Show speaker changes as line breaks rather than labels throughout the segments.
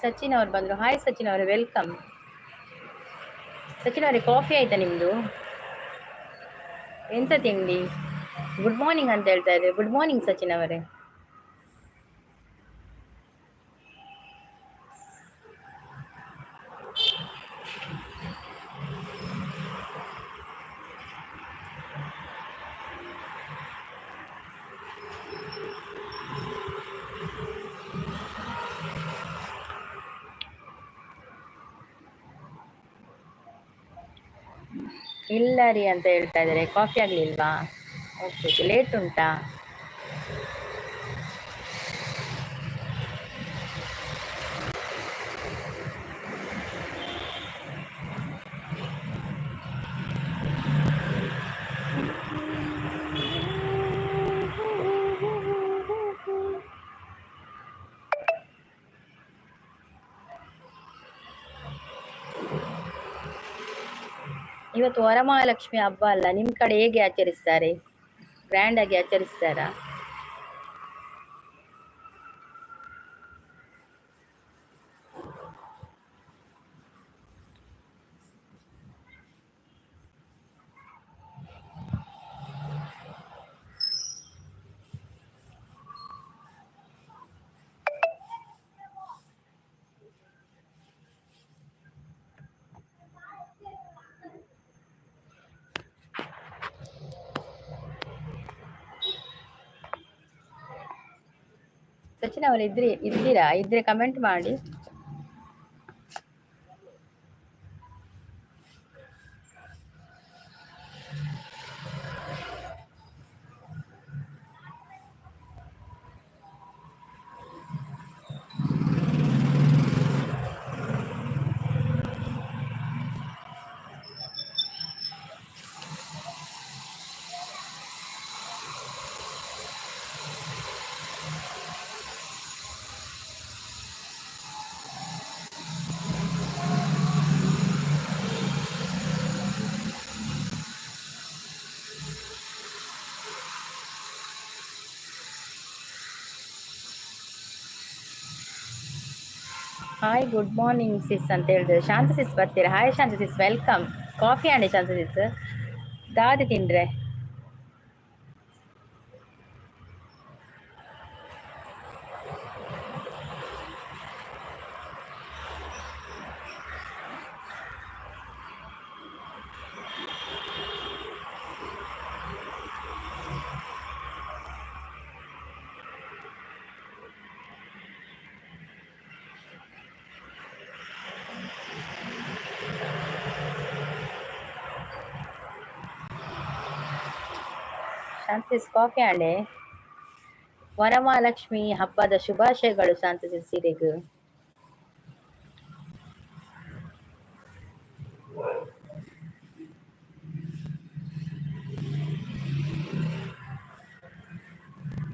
ಸಚಿನ್ ಅವ್ರು ಬಂದರು. ಹಾಯ್ ಸಚಿನ್ ಅವರೇ, welcome. Sachin ಅವರೇ, ಕಾಫಿ ಆಯ್ತಾ ನಿಮ್ಮದು? ಎಂತ ತಿಂಡಿ? ಗುಡ್ ಮಾರ್ನಿಂಗ್ ಅಂತ ಹೇಳ್ತಾ ಇದ್ದಾರೆ. ಗುಡ್ ಮಾರ್ನಿಂಗ್ ಸಚಿನ್ ಅವರೇ. ಇಲ್ಲ ರೀ ಅಂತ ಹೇಳ್ತಾ ಇದ್ದಾರೆ. ಕಾಫಿ ಆಗಲಿಲ್ವಾ? ಓಕೆ, ಲೇಟ್ ಉಂಟಾ? ಇವತ್ತು ವರಮಹಾಲಕ್ಷ್ಮಿ ಹಬ್ಬ ಅಲ್ಲ, ನಿಮ್ಮ ಕಡೆ ಹೇಗೆ ಆಚರಿಸ್ತಾರೆ? ಗ್ರ್ಯಾಂಡ್ ಆಗಿ ಆಚರಿಸ್ತಾರಾ? ಸಚಿನ್ ಅವರು ಇದ್ರಿ ಇದ್ದೀರಾ? ಇದ್ರೆ ಕಮೆಂಟ್ ಮಾಡಿ. ಹಾಯ್, ಗುಡ್ ಮಾರ್ನಿಂಗ್ ಸಿಸ್ ಅಂತ ಹೇಳಿದ್ರೆ ಶಾಂತ ಸಿಸ್ ಬರ್ತೀರಾ? Hi Shanta sis, welcome. Coffee ಆಂಡಿ ಶಾಂತ ಸಿಸ್, ದಾದಿ ತಿಂದ್ರೆ? ಶಾಂತ ಕಾಫಿ ಆಂಡೆ. ವರಮಹಾಲಕ್ಷ್ಮಿ ಹಬ್ಬದ ಶುಭಾಶಯಗಳು ಶಾಂತ ಸೀರೆಗೂ.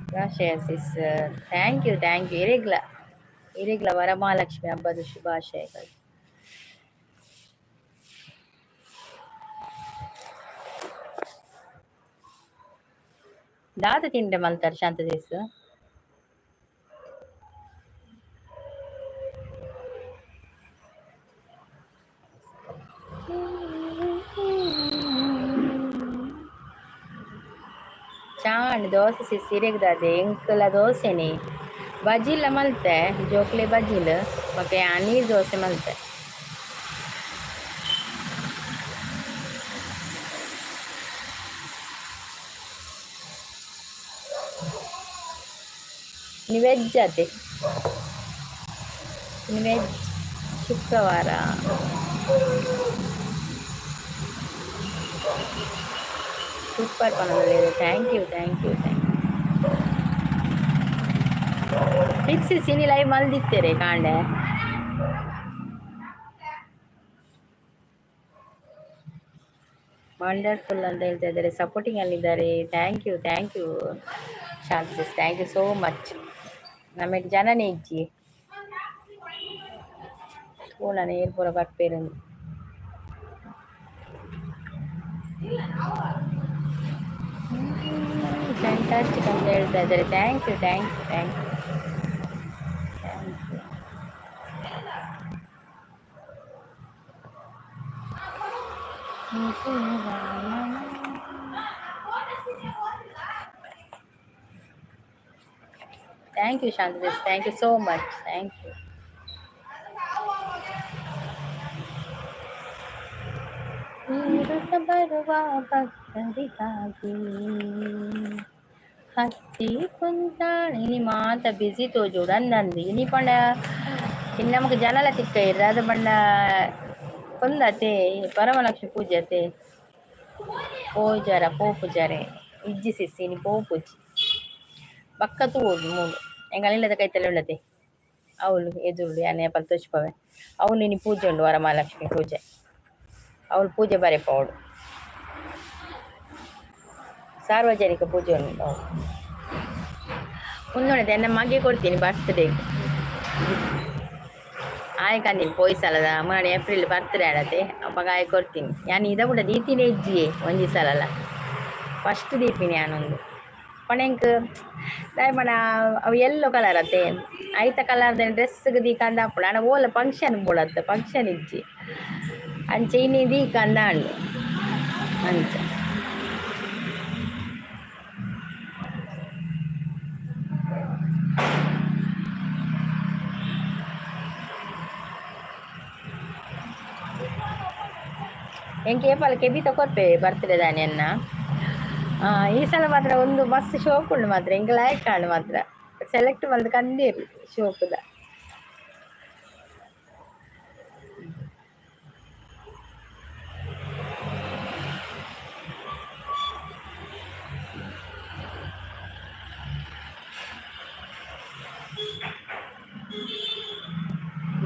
ಶುಭಾಶಯ sis, thank you thank you. ಇರೆಗ್ಲ ಇರೆಗ್ಲ Varamahalakshmi ಹಬ್ಬದ ಶುಭಾಶಯಗಳು. ದಾದ ತಿಂಡೆ ಮಲ್ತಾರ ಶಾಂತ ಸಿಸ್? ಚಾಂಡ್ ದೋಸೆ ಸಿಸ್ ಇರೆಗ್ದಾದೆ ಎಂಕಲ ದೋಸೆನೆ ಬಜಿಲ ಮಲ್ತೆ, ಜೋಕ್ಲೆ ಬಜಿಲ್ ಮತ್ತೆ ನೀರ್ ದೋಸೆ ಮಲ್ತೆ. ವೆಜ್ ಅದೇ ವೆಜ್ ಶುಕ್ರವಾರ. ಸೂಪರ್ ಪನ್ನೊಂದು. Thank you thank you thank you. Fix cine live ಮಲ್ದಿತ್ತೇರೆ ಕಾಂಡೆ. ವಂಡರ್ಫುಲ್ ಅಂತ ಹೇಳ್ತಾ ಇದ್ದಾರೆ, ಸಪೋರ್ಟಿಂಗ್ ಅಲ್ಲಿದ್ದಾರೆ. Thank you thank you Shanti, thank you so much. ನಮಗೆ ಜನನೇ ಇಜ್ಜಿ ನಾನು ಏರ್ ಪೂರ ಬರ್ಪೇರು. ಫ್ಯಾಂಟಾಸ್ಟಿಕ್ ಅಂತ ಹೇಳ್ತಾ ಇದ್ದಾರೆ. Thank you thank you thank you thank you. Thank you Shanta, thank you so much, thank you. ಬರುವ ಭಕ್ತರಿಗಾಗಿ ಹತ್ತಿ ಕುಂತಾಳೆ. ಇನಿ ಮಾತ ಬ್ಯುಸಿ ತೋಜೋಡು ಅಂದಂದು. ಇನಿ ಪಂಡ ಇನ್ನು ನಮಕ್ ಜನಲ ತಿಕ್ಕ ಇರ್ರ ಅದು ಪಂಡ ಕೊಂದತೆ ಪರಮಲಕ್ಷ್ಮಿ ಪೂಜೆ ಅತೆ ಪೋಜಾರ ಪೋಪುಜಾರೆ ಇಜ್ಜಿ ಸಿಸ್ಸಿ ಇನಿ ಪೋಪುಜಿ ಬಕ್ಕ ತೂವೊಡು ಮೂಲು ಎಂಕಲ್ ಕೈತಲೆ ಉಳ್ಳತೆ ಅವಳು ಎದುರುಡು ಯಾನೆ ಪಲ್ ತೋಚ್ಪವೆ ಅವಳು. ಇನಿ ಪೂಜೆ ಉಂಡು, ವರಮಹಾಲಕ್ಷ್ಮಿ ಪೂಜೆ. ಅವಳು ಪೂಜೆ ಬರೆಪವಳು, ಸಾರ್ವಜನಿಕ ಪೂಜೆ ಉಂಟು. ಉಂದೊಂಡೆ ಎನ್ನ ಮಗೆ ಕೊಡ್ತೀನಿ ಬರ್ತ್ಡೇ. ಆಯ್ ಕಂದಿನಿ ಪೋಯಿ ಸಲದ ಮೊನ್ನೆ ಏಪ್ರಿಲ್ ಬರ್ತ್ಡೇ ಆಡತೆ ಅಪ್ಪಗ ಆಯ್ ಕೊಡ್ತೀನಿ. ಯಾನ್ ಇದ ಕೂಡ ದೀತಿನೇ ಇಜ್ಜಿಯೇ ಒಂಜಿ ಸಲಲ. ಫಸ್ಟ್ ದೀಪಿನಿ ಯಾನೊಂದು ಪಂಡ ಎಂಕ್ ದಾಯೆ ಪಂಡ ಅವು ಎಲ್ಲೋ ಕಲರ್ ಅತ್ತೆ, ಐತ ಕಲರ್ದ ಡ್ರೆಸ್ಗೆ ದೀಕಂದ ಆಪುಂಡು. ಆಂಡ ಓಲ ಫಂಕ್ಷನ್ ಬೋಡತ್ತ, ಫಂಕ್ಷನ್ ಇಜ್ಜಿ. ಅಂಚ ಇನಿ ದೀಕಂದ ಆಂಡ್ ಅಂಚ. ಎಂಕ್ ಏಪಲ ಕೆಬಿತ ಕೊರ್ಪೆ ಬರ್ತ್ಡೇ ದಾನಿ ಎನ್ನ. ಈ ಸಲ ಮಾತ್ರ ಒಂದು ಮಸ್ತ್ ಶೋಕ್ ಉಂಡು ಮಾತ್ರ. ಎಂಕ್ ಲಾಯ್ಕ್ ಆಂಡ್ ಮಾತ್ರ. ಸೆಲೆಕ್ಟ್ ಮಲ್ತ್ ಕಂದೇರ್ ಶೋಕುದ.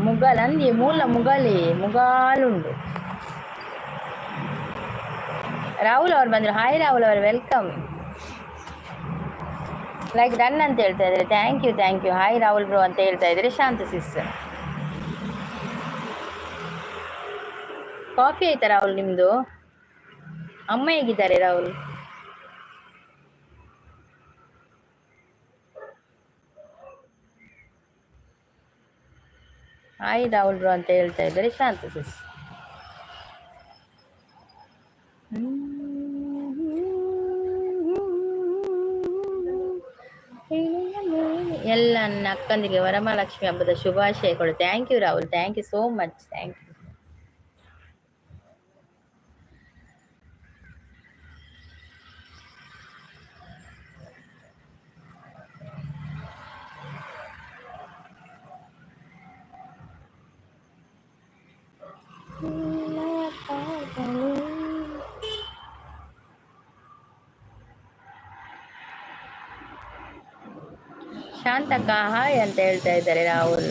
ಮುಗಲ್ ಅಂದಿ ಮೂಲ ಮುಗಲಿ ಮುಗಾಲುಂಡು. ರಾಹುಲ್ ಅವರು ಬಂದರು. ಹಾಯ್ ರಾಹುಲ್ ಅವರು, welcome. Like done ಅಂತ ಹೇಳ್ತಾ ಇದ್ದಾರೆ. Thank you, thank you. Hi Rahul bro ಅಂತ ಹೇಳ್ತಾ ಇದ್ದಾರೆ ಶಾಂತ ಸಿಸ್. ಕಾಫಿ ಆಯ್ತಾ ರಾಹುಲ್ ನಿಮ್ದು? ಅಮ್ಮ ಹೇಗಿದ್ದಾರೆ ರಾಹುಲ್? ಹಾಯ್ ರಾಹುಲ್ ಬ್ರೋ ಅಂತ ಹೇಳ್ತಾ ಇದ್ದಾರೆ ಶಾಂತ ಸಿಸ್. ಎಲ್ಲ ನನ್ನ ಅಕ್ಕಂದಿಗೆ ವರಮಹಾಲಕ್ಷ್ಮಿ ಹಬ್ಬದ ಶುಭಾಶಯಗಳು. Thank you Rahul, thank you so much, thank you. Shantakka hi ಅಂತ ಹೇಳ್ತಾ ಇದ್ದಾರೆ ರಾಹುಲ್.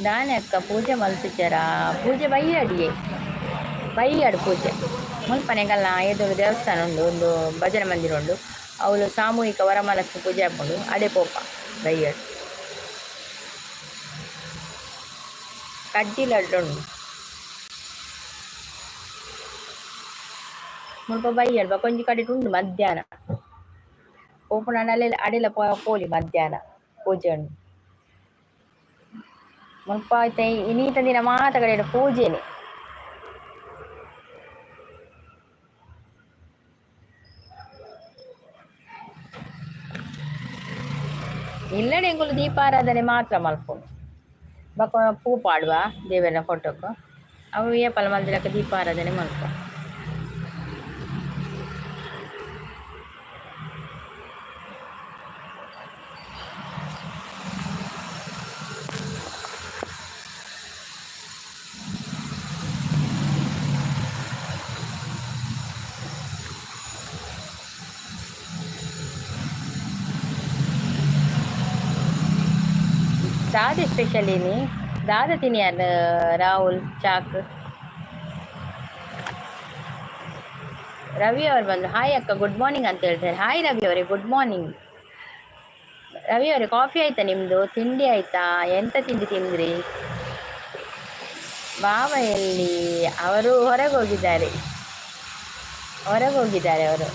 ದಾನೆ ಅಕ್ಕ ಪೂಜೆ ಮಲ್ತಿಜ್ಜರಾ? ಪೂಜೆ ಬಯ್ಯಡಿಯೇ, ಬಯ್ಯಡು ಪೂಜೆ. ಮುಲ್ಪನೆಗಲ್ಲ ಎದುರು ದೇವಸ್ಥಾನ ಉಂಡು, ಒಂದು ಭಜನೆ ಮಂದಿರ ಉಂಡು. ಅವಳು ಸಾಮೂಹಿಕ ವರಮಹಾಲಕ್ಷ್ಮಿ ಪೂಜೆ ಆಪುಂಡು, ಅಡೆ ಪೋಪ ಬಯ್ಯಡು. ಕಡ್ಡಿ ಲಡ್ಡು ಉಂಡು ಮುಲ್ಪ. ಬಯ್ಯಡ್ ಬೊಕ ಒಂಜಿ ಕಡೆಟ್ ಉಂಡು ಮಧ್ಯಾಹ್ನ ಪೋಪುನ. ಅಲ್ಲೆ ಅಡೆಲ ಪೋಲಿ, ಮಧ್ಯಾಹ್ನ ಪೂಜೆ ಉಂಡು ಮುಲ್ಪ. ಐತೆ ಇನೀತ ದಿನ ಮಾತ ಕಡೆಡ್ ಪೂಜೆನೆ. ಇಲ್ಲಡೆ ಎಂಕುಲು ದೀಪಾರಾಧನೆ ಮಾತ್ರ ಮಲ್ಪುನು. ಬೊಕ ಪೂ ಪಾಡುವ ದೇವೆರ್ನ ಫೋಟೋಕು. ಅವು ಏಪಲ ಮಲ್ದಿಲಕ ದೀಪಾರಾಧನೆ ಮಲ್ಪ. ದಾದೆ ಸ್ಪೆಷಲ್ ಇನಿ ದಾದ ತಿನಿಯಾರ್ ರಾಹುಲ್ ಚಾಕ್. ರವಿ ಅವರು ಬಂದರು, ಹಾಯ್ ಅಕ್ಕ ಗುಡ್ ಮಾರ್ನಿಂಗ್ ಅಂತ ಹೇಳ್ತಾರೆ. ಹಾಯ್ ರವಿ ಅವರೇ, ಗುಡ್ ಮಾರ್ನಿಂಗ್. ರವಿ ಅವರೇ, ಕಾಫಿ ಆಯ್ತಾ ನಿಮ್ಮದು? ತಿಂಡಿ ಆಯ್ತಾ? ಎಂತ ತಿಂಡಿ ತಿಂದ್ರಿ? ಬಾವ ಎಲ್ಲಿ? ಅವರು ಹೊರಗೆ ಹೋಗಿದ್ದಾರೆ, ಹೊರಗೆ ಹೋಗಿದ್ದಾರೆ ಅವರು.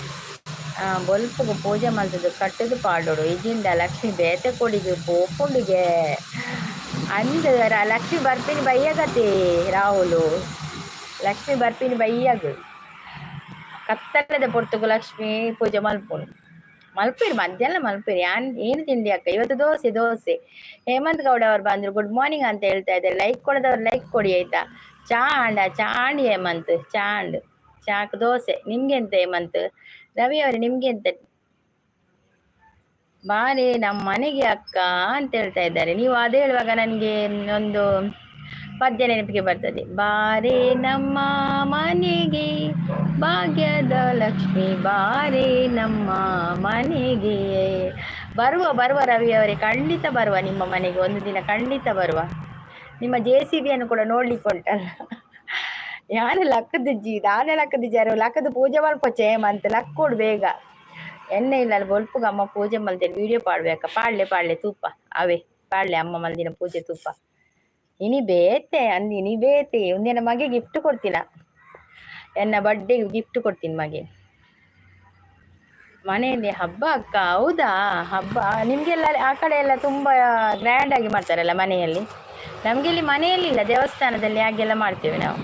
ಬೊಲ್ಪುಗು ಪೂಜೆ ಮಲ್ತುದು ಕಟ್ಟುದು ಪಾಡೋಡು ಇಜಿಂಡ ಲಕ್ಷ್ಮಿ ಬೇತೆ ಕೊಡಿಗೆ ಪೋಪುಂಡುಗೆ ಅಂದ್ ಲಕ್ಷ್ಮಿ ಬರ್ಪಿನಿ ಬಯ್ಯಗತೆ ರಾಹುಲು, ಲಕ್ಷ್ಮಿ ಬರ್ಪಿನಿ ಬಯ್ಯಗ್ ಕತ್ತಲದ ಪೊರ್ತುಗು ಲಕ್ಷ್ಮಿ ಪೂಜೆ ಮಲ್ಪುನು ಮಲ್ಪೀರು ಮಧ್ಯಾಹ್ನ ಮಲ್ಪೀರು. ಯಾನ್ ಏನು ತಿಂಡಿ ಅಕ್ಕ? ಇವತ್ತು ದೋಸೆ ದೋಸೆ. ಹೇಮಂತ್ ಗೌಡ ಅವರು ಬಂದ್ರು, ಗುಡ್ ಮಾರ್ನಿಂಗ್ ಅಂತ ಹೇಳ್ತಾ ಇದ್ದಾರೆ. ಲೈಕ್ ಕೊಡದವ್ರು ಲೈಕ್ ಕೊಡಿ ಆಯ್ತಾ. ಚಾ ಆಂಡ ಚಾ ಆಂಡಿ ಹೇಮಂತ್, ಚಾ ಆಂಡ್ ಚಾಕ್ ದೋಸೆ. ನಿಮ್ಗೆ ಎಂತ ಹೇಮಂತ್? ರವಿ ಅವರೇ ನಿಮ್ಗೆ ಎಂತ? ಬಾರಿ ನಮ್ಮ ಮನೆಗೆ ಅಕ್ಕ ಅಂತ ಹೇಳ್ತಾ ಇದ್ದಾರೆ. ನೀವು ಅದೇ ಹೇಳುವಾಗ ನನಗೆ ಒಂದು ಪದ್ಯ ನೆನಪಿಗೆ ಬರ್ತದೆ. ಬಾರೆ ನಮ್ಮ ಮನೆಗೆ ಭಾಗ್ಯದ ಲಕ್ಷ್ಮಿ ಬಾರೆ ನಮ್ಮ ಮನೆಗೆ. ಬರುವ ಬರುವ ರವಿ ಅವರೇ, ಖಂಡಿತ ಬರುವ ನಿಮ್ಮ ಮನೆಗೆ ಒಂದು ದಿನ, ಖಂಡಿತ ಬರುವ. ನಿಮ್ಮ ಜೆ.ಸಿ.ಬಿಯನ್ನು ಕೂಡ ನೋಡ್ಲಿಕ್ಕೆ ಉಂಟಲ್ಲ. ಯಾನು ಲಕ್ಕದಿಜ್ಜಿ ದಾನೆ ಲಕ್ಕದಿಜ್ಜಾರು ಲಕ್ಕದ ಪೂಜೆ ಮಲ್ಪೊಚ್ಚೆ ಮಂತ್ ಲಕ್ಕೋಡು ಬೇಗ. ಎಣ್ಣೆ ಇಲ್ಲ ಅಲ್ಲಿ ಬೊಲ್ಪುಗ ಅಮ್ಮ ಪೂಜೆ ಮಲ್ತೇನೆ ವಿಡಿಯೋ ಪಾಡ್ಬೇಕ. ಪಾಡ್ಲೆ ಪಾಡ್ಲೆ ತೂಪ ಅವೇ ಪಾಡ್ಲೆ ಅಮ್ಮ ಮಲ್ದಿನ ಪೂಜೆ ತೂಪ. ಇನಿ ಬೇತೆ ಅಂದ್ ಇನಿ ಬೇತೆ ಒಂದಿನ ಮಗೆ ಗಿಫ್ಟ್ ಕೊಡ್ತೀನ, ಎನ್ನ ಬರ್ಡೇಗೆ ಗಿಫ್ಟ್ ಕೊಡ್ತೀನಿ ಮಗೆ. ಮನೆಯಲ್ಲಿ ಹಬ್ಬ ಅಕ್ಕ? ಹೌದಾ, ಹಬ್ಬ ನಿಮಗೆಲ್ಲ ಆ ಕಡೆ ಎಲ್ಲ ತುಂಬ ಗ್ರ್ಯಾಂಡ್ ಆಗಿ ಮಾಡ್ತಾರಲ್ಲ ಮನೆಯಲ್ಲಿ. ನಮಗೆ ಇಲ್ಲಿ ಮನೆಯಲ್ಲಿ ಇಲ್ಲ, ದೇವಸ್ಥಾನದಲ್ಲಿ ಹಾಗೆಲ್ಲ ಮಾಡ್ತೇವೆ ನಾವು.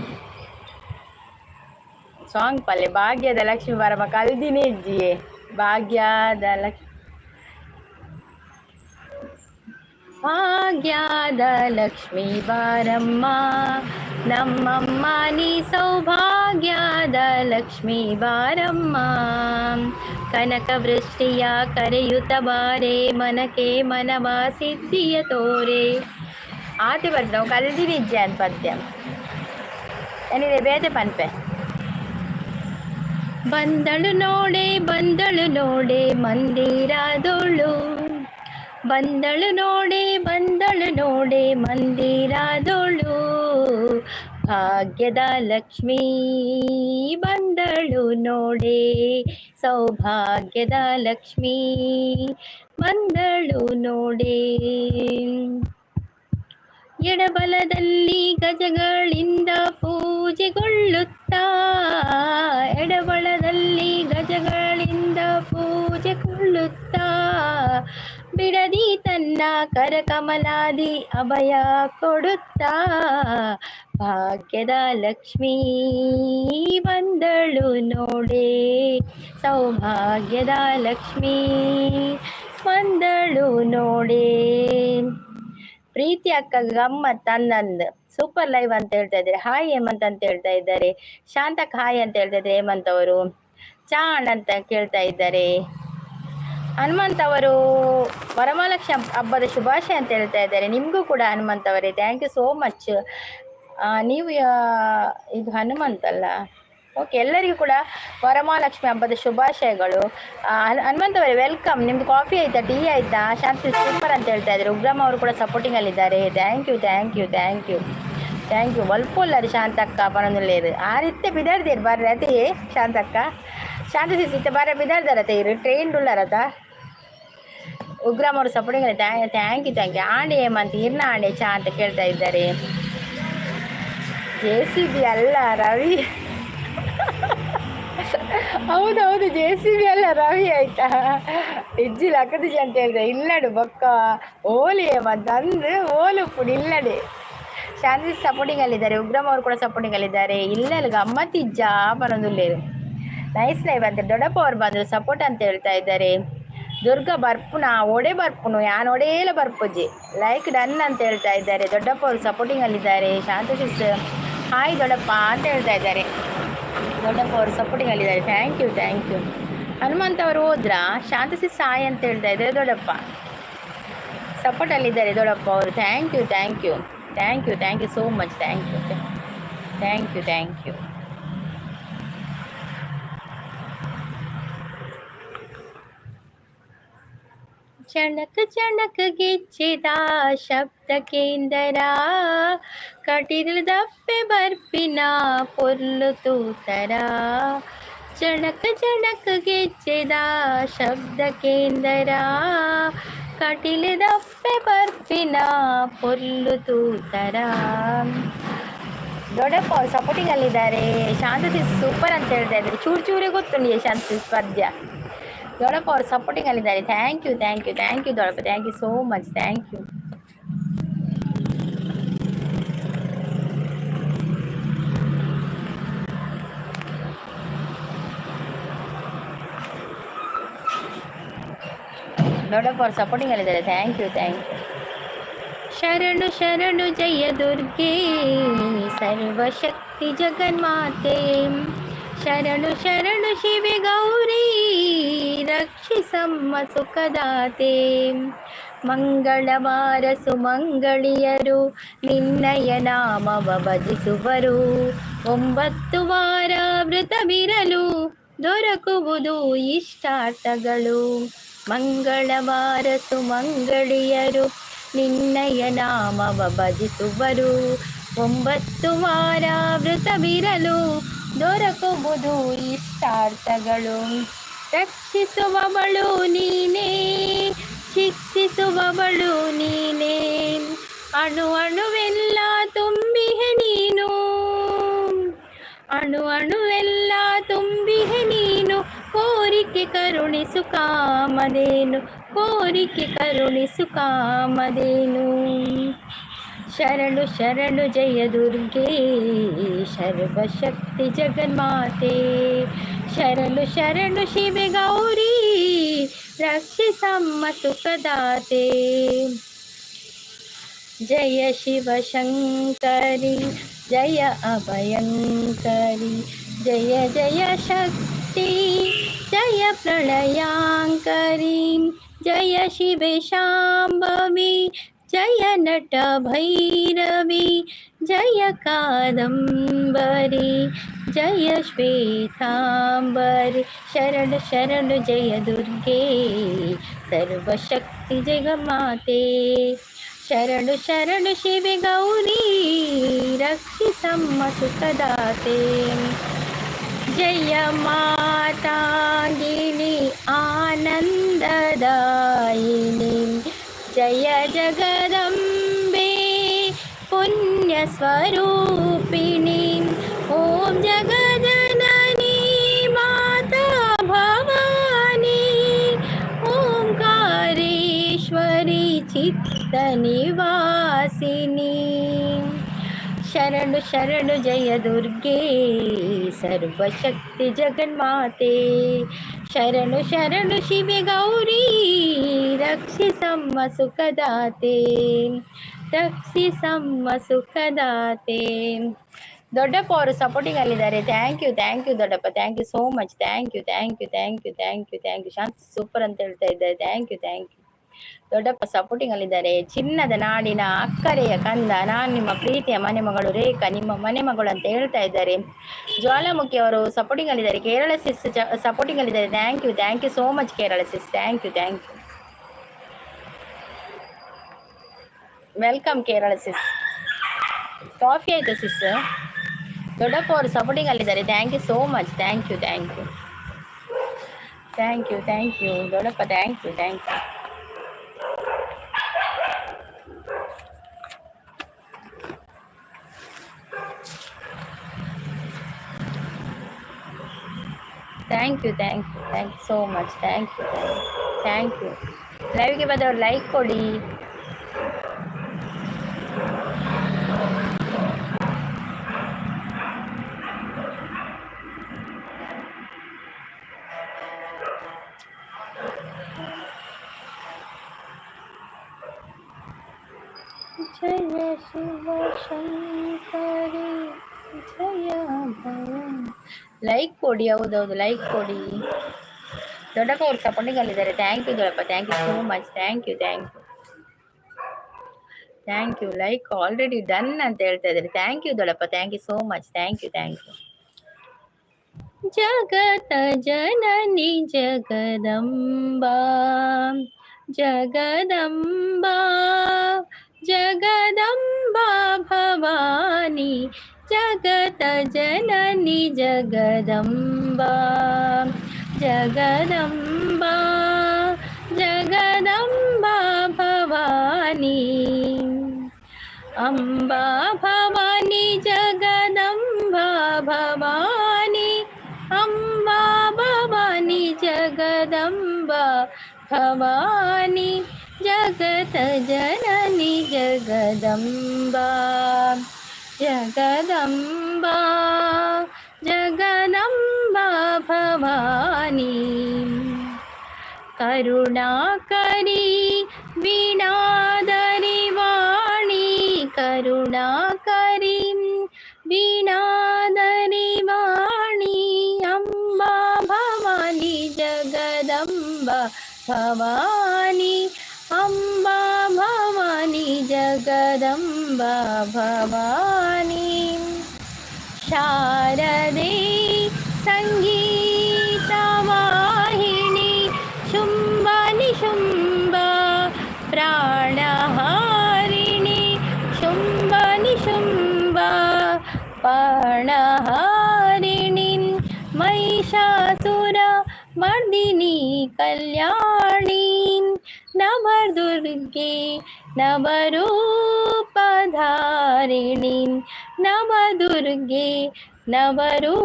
ಸಾಂಗ್ ಪಲ್ಲೆ ಭಾಗ್ಯದ ಲಕ್ಷ್ಮೀ ಬಾರಮ್ಮ ಕಲ್ದಿನಿ ಇಜ್ಜಿಯೇ ಭಾಗ್ಯದ ಲಕ್ಷ್ಮಿ ಭಾಗ್ಯದ ಲಕ್ಷ್ಮೀ ಬಾರಮ್ಮ ನಮ್ಮಮ್ಮ ನೀ ಸೌಭಾಗ್ಯದ ಲಕ್ಷ್ಮೀ ಬಾರಮ್ಮ. ಕನಕವೃಷ್ಟಿಯ ಕರೆಯುತ್ತ ಬಾರೆ ಮನಕೆ ಮನವ ಸಿದ್ಧಿಯ ತೋರೆ. ಆತೆ ಬರ್ದು ನಾವು ಕಲ್ದಿನಿ ಇಜ್ಜೆ ಅಂತ ಪದ್ಯ ಏನಿದೆ ಬೇತೆ ಪನ್ಪೆ. ಬಂದಳು ನೋಡೆ ಬಂದಳು ನೋಡೆ ಮಂದಿರದೊಳು, ಬಂದಳು ನೋಡೆ ಬಂದಳು ನೋಡೆ ಮಂದಿರದೊಳು, ಭಾಗ್ಯದ ಲಕ್ಷ್ಮೀ ಬಂದಳು ನೋಡೆ ಸೌಭಾಗ್ಯದ ಲಕ್ಷ್ಮೀ ಬಂದಳು ನೋಡೆ. ಎಡಬಲದಲ್ಲಿ ಗಜಗಳಿಂದ ಪೂಜೆಗೊಳ್ಳುತ್ತಾ, ಎಡಬಲದಲ್ಲಿ ಗಜಗಳಿಂದ ಪೂಜೆಗೊಳ್ಳುತ್ತಾ, ಬಿಡದಿ ತನ್ನ ಕರಕಮಲಾದಿ ಅಭಯ ಕೊಡುತ್ತಾ, ಭಾಗ್ಯದ ಲಕ್ಷ್ಮೀ ಬಂದಳು ನೋಡೆ ಸೌಭಾಗ್ಯದ ಲಕ್ಷ್ಮೀ ಬಂದಳು ನೋಡೆ. ಪ್ರೀತಿ ಅಕ್ಕ ಗಮ್ಮತ್ ಅನ್ನಂದ್ ಸೂಪರ್ ಲೈವ್ ಅಂತ ಹೇಳ್ತಾ ಇದ್ದಾರೆ. ಹಾಯ್ ಹೇಮಂತ್ ಅಂತ ಹೇಳ್ತಾ ಇದ್ದಾರೆ. ಶಾಂತಕ್ ಹಾಯ್ ಅಂತ ಹೇಳ್ತಾ ಇದ್ದಾರೆ ಹೇಮಂತ್ ಅವರು. ಚಾ ಅಣ್ಣ ಅಂತ ಕೇಳ್ತಾ ಇದ್ದಾರೆ. ಹನುಮಂತ್ ಅವರು ವರಮಹಾಲಕ್ಷ್ಮಿ ಹಬ್ಬದ ಶುಭಾಶಯ ಅಂತ ಹೇಳ್ತಾ ಇದ್ದಾರೆ. ನಿಮಗೂ ಕೂಡ ಹನುಮಂತ್ ಅವರೇ, thank you so much. ನೀವು ಇದು ಹನುಮಂತ್ ಅಲ್ಲ? ಓಕೆ, ಎಲ್ಲರಿಗೂ ಕೂಡ ವರಮಹಾಲಕ್ಷ್ಮಿ ಹಬ್ಬದ ಶುಭಾಶಯಗಳು. ಹನುಮಂತ್ ಅವರೇ welcome. ನಿಮ್ದು ಕಾಫಿ ಆಯ್ತಾ, ಟೀ ಆಯ್ತಾ? ಶಾಂತಿ ಸೂಪರ್ ಅಂತ ಹೇಳ್ತಾ ಇದ್ದಾರೆ. ಉಗ್ರಮ್ಮ ಅವರು ಕೂಡ ಸಪೋರ್ಟಿಂಗ್ ಅಲ್ಲಿದ್ದಾರೆ. Thank you thank you thank you thank you. ಒಲ್ಪೊಲ್ಲರು ಶಾಂತಕ್ಕ ಪನೊಂದುಲ್ಲೇರು ಆರಿತ್ತೆ ಬಿದಾಡ್ದೇರು ಬರ್ರೆ ಅದೇ ಶಾಂತಕ್ಕ. ಶಾಂತ ಸಿತ್ತೆ ಬಾರ ಬಿದಾಡ್ದಾರತ್ತೆ ಇರು ಟ್ರೈನ್ ಉಳ್ಳಾರತ. ಉಗ್ರಮ್ಮ ಅವರು ಸಪೋರ್ಟಿಂಗ್ ಅಲ್ಲಿ, thank you thank you. ಆಂಡೆ Hemant ಇರ್ನ ಆಂಡೆ ಚಾ ಅಂತ ಕೇಳ್ತಾ ಇದ್ದಾರೆ. ಜೆ.ಸಿ.ಬಿ ಅಲ್ಲ ರವಿ. ಹೌದೌದು, ಜೆ.ಸಿ.ಬಿ ಅಲ್ಲ ರವಿ ಆಯ್ತಾ. ಇಜ್ಜಿ ಲಕ್ಕದಿಜಿ ಅಂತ ಹೇಳಿದೆ ಇಲ್ಲಡು ಬೊಕ್ಕ ಓಲಿ ಹೇಮಂತ್ ಅಂದು ಓಲು ಉಪ್ಪುಡು ಇಲ್ಲಡೆ. ಶಾಂತಿ ಸಪೋರ್ಟಿಂಗ್ ಅಲ್ಲಿದ್ದಾರೆ. ಉಗ್ರಮ್ಮ ಅವರು ಕೂಡ ಸಪೋರ್ಟಿಂಗ್ ಅಲ್ಲಿದ್ದಾರೆ. ಇಲ್ಲ ಗಮ್ಮತ್ತಿಜ್ಜಾ ಪನೊಂದುಲ್ಲೇರು. ನೈಸ್ ಲೈವ್ ಅಂತ ದೊಡ್ಡಪ್ಪ ಅವರು ಬಂದರು, ಸಪೋರ್ಟ್ ಅಂತ ಹೇಳ್ತಾ ಇದ್ದಾರೆ. ದುರ್ಗಾ ಬರ್ಪುನ ಒಡೆ ಬರ್ಪುನು ಯಾನ್ ಒಡೇಲ ಬರ್ಪುಜಿ. ಲೈಕ್ ಡನ್ ಅಂತ ಹೇಳ್ತಾ ಇದ್ದಾರೆ. ದೊಡ್ಡಪ್ಪ ಅವರು ಸಪೋರ್ಟಿಂಗ್ ಅಲ್ಲಿದ್ದಾರೆ. ಶಾಂತ ಸಿಸ್ ಹಾಯ್ ದೊಡ್ಡಪ್ಪ ಅಂತ ಹೇಳ್ತಾ ಇದ್ದಾರೆ. ದೊಡ್ಡಪ್ಪ ಅವರು ಸಪೋರ್ಟಿಂಗ್ ಅಲ್ಲಿದ್ದಾರೆ. Thank you thank you. Hanumanth ಅವರು ಹೋದ್ರಾ? ಶಾಂತ ಸಿಸ್ ಹಾಯ್ ಅಂತ ಹೇಳ್ತಾ ಇದ್ದಾರೆ. ದೊಡ್ಡಪ್ಪ ಸಪೋರ್ಟ್ ಅಲ್ಲಿದ್ದಾರೆ ದೊಡ್ಡಪ್ಪ ಅವರು. Thank you thank you thank you thank you so much. Thank you thank you thank you. ಚಣಕ ಚಣಕ ಗೆಜ್ಜೆದ ಶಬ್ದ ಕೇಂದರ ಕಟಿಲದಪ್ಪೆ ಬರ್ಪಿನ ಪೊರ್ಲು ತೂತರ ಚಣಕ ಚಣಕ ಗೆಜ್ಜೆದ ಶಬ್ದ ಕೇಂದರ ಕಟಿಲದಪ್ಪೆ ಬರ್ಪಿನ ಪೊರ್ಲು ತೂತರ. ದೊಡ್ಡಪ್ಪ ಅವ್ರು ಸಪೋರ್ಟಿಂಗ್ ಅಲ್ಲಿದ್ದಾರೆ. ಶಾಂತ ಸೂಪರ್ ಅಂತ ಹೇಳ್ತಾ ಇದ್ದಾರೆ. ಚೂರು ಚೂರೇ ಗೊತ್ತುಂಟು ಶಾಂತ ಪದ್ಯ. ದೊಡ್ಡಪ್ಪ ಅವ್ರು ಸಪೋರ್ಟಿಂಗ್ ಅಲ್ಲಿದ್ದಾರೆ. Thank you thank you thank you ದೊಡ್ಡಪ್ಪ, thank you so much, thank you. ದೊಡ್ಡಪ್ಪ ಅವ್ರು ಸಪೋರ್ಟಿಂಗ್ ಅಲ್ಲಿದ್ದಾರೆ. Thank you thank you. ಶರಣು ಶರಣು ಜಯ ದುರ್ಗೆ ಸರ್ವಶಕ್ತಿ ಜಗನ್ಮಾತೆ, ಶರಣು ಶರಣು ಶಿವೆ ಗೌರಿ ರಕ್ಷಿಸಮ್ಮ ಸುಖದಾತೆ. ಮಂಗಳವಾರ ಸುಮಂಗಳಿಯರು ನಿನ್ನಯ ನಾಮವ ಭಜಿಸುವರು, 9 ವಾರ ವ್ರತವಿರಲು ದೊರಕುವುದು ಇಷ್ಟಾರ್ಥಗಳು. ಮಂಗಳವಾರ ಸುಮಂಗಳಿಯರು ನಿನ್ನಯ ನಾಮವ ಭಜಿಸುವರು, 9 ವಾರ ವ್ರತವಿರಲು ದೊರಕುವುದು ಇಷ್ಟಾರ್ಥಗಳು. ರಕ್ಷಿಸುವವಳು ನೀನೇ, ಶಿಕ್ಷಿಸುವವಳು ನೀನೇ, ಅಣು ಅಣುವೆಲ್ಲ ತುಂಬಿಹೆ ನೀನು, ಅಣು ಅಣುವೆಲ್ಲ ತುಂಬಿಹೆ ನೀನು. ಕೋರಿಕೆ ಕರುಣಿಸು ಕಾಮಧೇನು, ಕೋರಿಕೆ ಕರುಣಿಸು ಕಾಮಧೇನು. ಶರಣು ಶರಣು ಜಯ ದುರ್ಗೆ ಸರ್ವಶಕ್ತಿ ಜಗನ್ಮಾತೆ, ಶರಣು ಶರಣು ಶಿವೆ ಗೌರಿ ರಕ್ಷಿಸಮ್ಮ ಸುಖದಾತೆ. ಜಯ ಶಿವಶಂಕರಿ ಜಯ ಅಭಯಂಕರಿ, ಜಯ ಜಯ ಶಕ್ತಿ ಜಯ ಪ್ರಳಯಾಂಕರಿ, ಜಯ ಶಿವೆ ಶಾಂಭವಿ ಜಯ ನಟ ಭೈರವಿ, ಜಯ ಕಾದಂಬರಿ ಜಯ ಶ್ವೇತಾಂಬರಿ. ಶರಣು ಶರಣು ಜಯ ದುರ್ಗೆ ಸರ್ವಶಕ್ತಿ ಜಗಮಾತೆ, ಶರಣು ಶರಣು ಶಿವೆ ಗೌರಿ ರಕ್ಷಿಸಮ್ಮ ಸುಖದಾತೆ. ಜಯ ಮಾತಾಂಗಿನಿ ಆನಂದದಾಯಿನಿ, ಜಯ ಜಗದಂಬೆ ಪುಣ್ಯಸ್ವರೂಪಿಣಿ, ಓಂ ಜಗಜನನಿ ಮಾತಾ ಭವಾನಿ, ಓಂಕಾರೇಶ್ವರಿ ಚಿತ್ತ ನಿವಾಸಿನಿ. ಶರಣು ಶರಣು ಜಯ ದುರ್ಗೆ ಸರ್ವಶಕ್ತಿ ಜಗನ್ಮಾತೆ, ಶರಣು ಶರಣು ಶಿವೆ ಗೌರಿ ರಕ್ಷಿಸಮ್ಮ ಸುಖದಾತೆ, ರಕ್ಷಿಸಮ್ಮ ಸುಖದಾತೆ. ದೊಡ್ಡಪ್ಪ ಅವರು ಸಪೋರ್ಟಿಂಗ್ ಅಲ್ಲಿದ್ದಾರೆ. Thank you thank you ದೊಡ್ಡಪ್ಪ, thank you so much, thank you thank you thank you thank you thank you. Shanti super ಅಂತ ಹೇಳ್ತಾ ಇದ್ದಾರೆ. Thank you thank you ದೊಡ್ಡಪ್ಪ ಸಪೋರ್ಟಿಂಗ್ ಅಲ್ಲಿದ್ದಾರೆ. ಚಿನ್ನದ ನಾಡಿನ ಅಕ್ಕರೆಯ ಕಂದ, ನಾನು ನಿಮ್ಮ ಪ್ರೀತಿಯ ಮನೆ ಮಗಳು ರೇಖಾ, ನಿಮ್ಮ ಮನೆ ಮಗಳು ಅಂತ ಹೇಳ್ತಾ ಇದ್ದಾರೆ. ಜ್ವಾಲಾಮುಖಿ ಅವರು ಸಪೋರ್ಟಿಂಗ್ ಅಲ್ಲಿದ್ದಾರೆ. ಕೇರಳ ಸಿಸ್ ಸಪೋರ್ಟಿಂಗ್ ಅಲ್ಲಿದ್ದಾರೆ. Thank you thank you so much Kerala sis, thank you thank you. Welcome Kerala sis. Coffee ಆಯ್ತಾ ಸಿಸ್? ದೊಡ್ಡಪ್ಪ ಅವರು ಸಪೋರ್ಟಿಂಗ್ ಅಲ್ಲಿದ್ದಾರೆ. Thank you so much, thank you thank you thank you thank you ದೊಡ್ಡಪ್ಪ, thank you thank you. Thank you thank you thank you so much, thank you thank you. ಲೈವ್ಗೆ ಬಂದವರು like ಕೊಡಿ. ಜಯ ಶಿವ ಶಂಕರಿ ಜಯ ಭಯ. Like ಕೊಡಿ, ಹೌದೌದು like ಕೊಡಿ. ದೊಡ್ಡಪ್ಪ ಅವ್ರು supporting ಅಲ್ಲಿದ್ದಾರೆ. Thank you ದೊಡ್ಡಪ್ಪ, thank you so much, thank you thank you thank you. Like already done ಅಂತ ಹೇಳ್ತಾ ಇದ್ದಾರೆ. Thank you ದೊಡ್ಡಪ್ಪ, thank you so much, thank you thank you. ಜಗತ ಜನನಿ ಜಗದಂಬಾ, ಜಗದಂಬಾ ಜಗದಂಬಾ ಭವಾನಿ ಜಗತ ಜನನಿ ಜಗದಂಬಾ ಜಗದಂಬಾ ಜಗದಂಬಾ ಭವಾನಿ. ಅಂಬಾ ಭವಾನಿ ಜಗದಂಬಾ ಭವಾನಿ, ಅಂಬಾ ಭವಾನಿ ಜಗದಂಬಾ ಭವಾನಿ ಜಗತ ಜನನಿ ಜಗದಂಬಾ ಜಗದಂಬಾ ಜಗದಂಬಾ ಭವಾನಿ. ಕರುಣಾಕರಿ ವೀಣಾದರಿ ವಾಣಿ, ಕರುಣಾಕರಿ ವೀಣಾದರಿ ವಾಣಿ, ಅಂಬಾ ಭವಾನಿ ಜಗದಂಬ ಭವಾನಿ, ಅಂಬಾ ಭವಾನಿ ಜಗದಂಬ ಭವಾನಿ. ಶಾರದೆ ಸಂಗೀತವಾಹಿನಿ ಶುಂಭ ನಿಶುಂಭ ಪ್ರಾಣಹಾರಿಣಿ, ಶುಂಭ ನಿಶುಂಭ ಪ್ರಾಣಹಾರಿಣಿ, ಮಹಿಷಾಸುರ ಮರ್ದಿನಿ ಕಲ್ಯಾಣಿ, ನವದುರ್ಗೆ ನವರೂಪಧಾರಿಣಿ, ನವದುರ್ಗೆ ನವರೂಪಧಾರಿಣಿ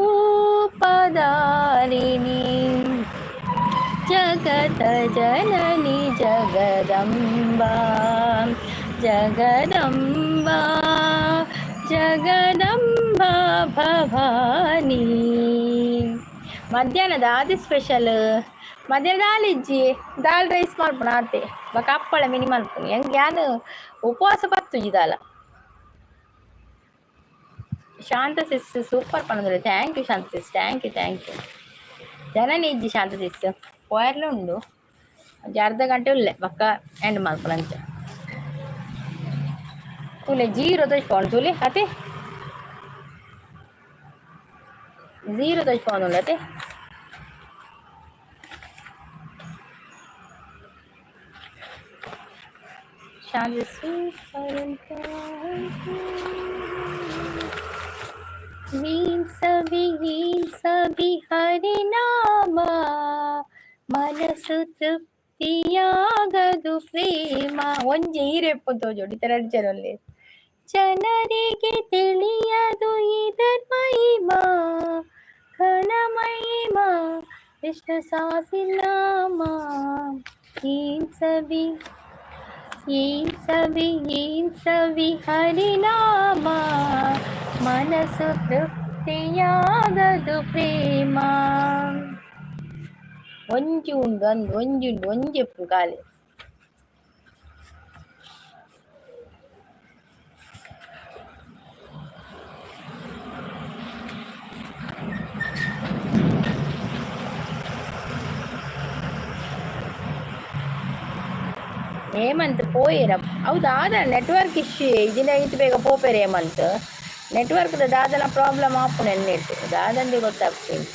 ಜಗತ ಜನನಿ ಜಗದಂಬಾ ಜಗದಂಬಾ ಜಗದಂಬಾ ಭವಾನಿ. ಮಧ್ಯಾಹ್ನದ ಆದಿ ಸ್ಪೆಷಲ್. ಮಧ್ಯಾಹ್ನ ದಾಲ್ ಇಜ್ಜಿ, ದಾಲ್ ರೈಸ್ ಮಲ್ಪುಣ ಆತೆ. ಬೊಕ ಅಪ್ಪಳ ಮಿನಿ ಮಲ್ಪುನಿ. ಎಂಕ್ ಯಾನ್ ಉಪವಾಸ ಪತ್ತುಜಿ ದಾಲ. ಶಾಂತ ಸಿಸ್ super ಪನೊಂದುಲ್ಲೆ. Thank you Shanta sis, thank you, thank you. Janani ಇಜ್ಜಿ ಶಾಂತ ಸಿಸ್, ಪೋಯರ್ಲ ಉಂಡು. ಒಂಜಿ ಅರ್ಧ ಗಂಟೆ ಉಲ್ಲೆ, ಬೊಕ್ಕ ಎಂಡ್ ಮಲ್ಪುನಂಚ. ತೂಲೆ ಜೀರೋ ತೋಜ್ಪಾವುಂಡು ತೂಲೆ ಅತೆ, ಜೀರೋ ತೋಜ್ಪಾವೊಂದುಂಡು ಅತೆ. ಶಾಂತ ಸೂಪರ್. ಸವಿ ಸವಿ ಹರಿನಾಮ, ಮನಸ್ಸು ತೃಪ್ತಿಯಾಗದು ಪ್ರೇಮ. ಒಂಜಿ ಈರೆಪ್ಪು ತೋಜೋಡು ಇತ್ತೆ ರಡ್ಡ್ ಜನ ಉಲ್ಲೆರ್. ಜನರಿಗೆ ತಿಳಿಯದು ಇದರ ಮಹಿಮಾ, ಘನ ಮಹಿಮಾ ವಿಷ್ಣು ಸಹಸ್ರನಾಮ. ಏನ್ ಸವಿ ಏನ್ ಸವಿ ಏನ್ ಸವಿ ಹರಿನಾಮ, ಮನಸ್ಸು ತೃಪ್ತಿಯಾಗದು ಪ್ರೇಮ. ಒಂಜಿ ಉಂಡು ಅಂದ್, ಒಂಜಿ ಉಂಡು, ಒಂಜಿ ಉಪ್ಪು ಖಾಲಿ. ಹೇಮಂತ್ ಪೋಯೆರ? ಅವು ದಾದ ನೆಟ್ವರ್ಕ್ ಇಶ್ಯೂ ಇಜಿಂಡ ಈತ್ ಬೇಗ ಪೋಪೆರ್ ಹೇಮಂತ್. ನೆಟ್ವರ್ಕ್ ದಾದಲ ಪ್ರಾಬ್ಲಮ್ ಆಪುಂಡು ಎನ್ನೆಟ್, ದಾದಂದೆ ಗೊತ್ತಾಗ್ತೀನಿ.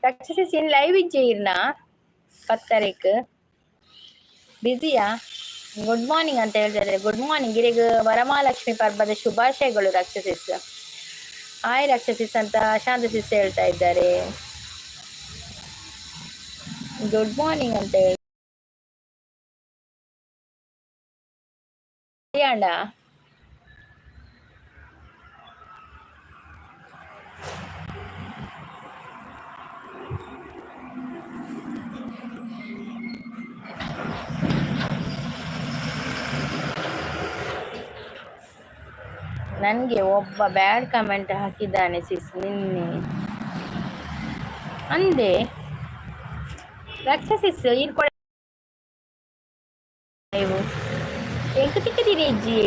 ರಕ್ಷಸಿ ಇನ್ ಲೈವ್ ಇಜ್ಜೆ 10 ತಾರೀಕು ಬ್ಯುಸಿಯಾ? ಗುಡ್ ಮಾರ್ನಿಂಗ್ ಅಂತ ಹೇಳ್ತಾರೆ. ಗುಡ್ ಮಾರ್ನಿಂಗ್ ಇರೆಗ್. ವರಮಹಾಲಕ್ಷ್ಮಿ ಪರ್ಬದ ಶುಭಾಶಯಗಳು ರಕ್ಷಸಿಸ್. ಹಾಯ್ ರಕ್ಷಸಿಸ್ ಅಂತ ಶಾಂತ ಸಿಸ್ ಹೇಳ್ತಾ ಇದ್ದಾರೆ. ಗುಡ್ ಮಾರ್ನಿಂಗ್ ಅಂತ ಹೇಳಿ ಅಣ್ಣ. ನನಗೆ ಒಬ್ಬ ಬ್ಯಾಡ್ ಕಮೆಂಟ್ ಹಾಕಿದ್ದಾನೆ ಸಿಸ್ ನಿನ್ನೆ ಅಂದೆ. ರಕ್ಷಸಿಸ್ ಈರ್ ಲೈವ್ ಎಂಕ್ ತಿಕ್ಕದಿನಿ ಇಜ್ಜಿ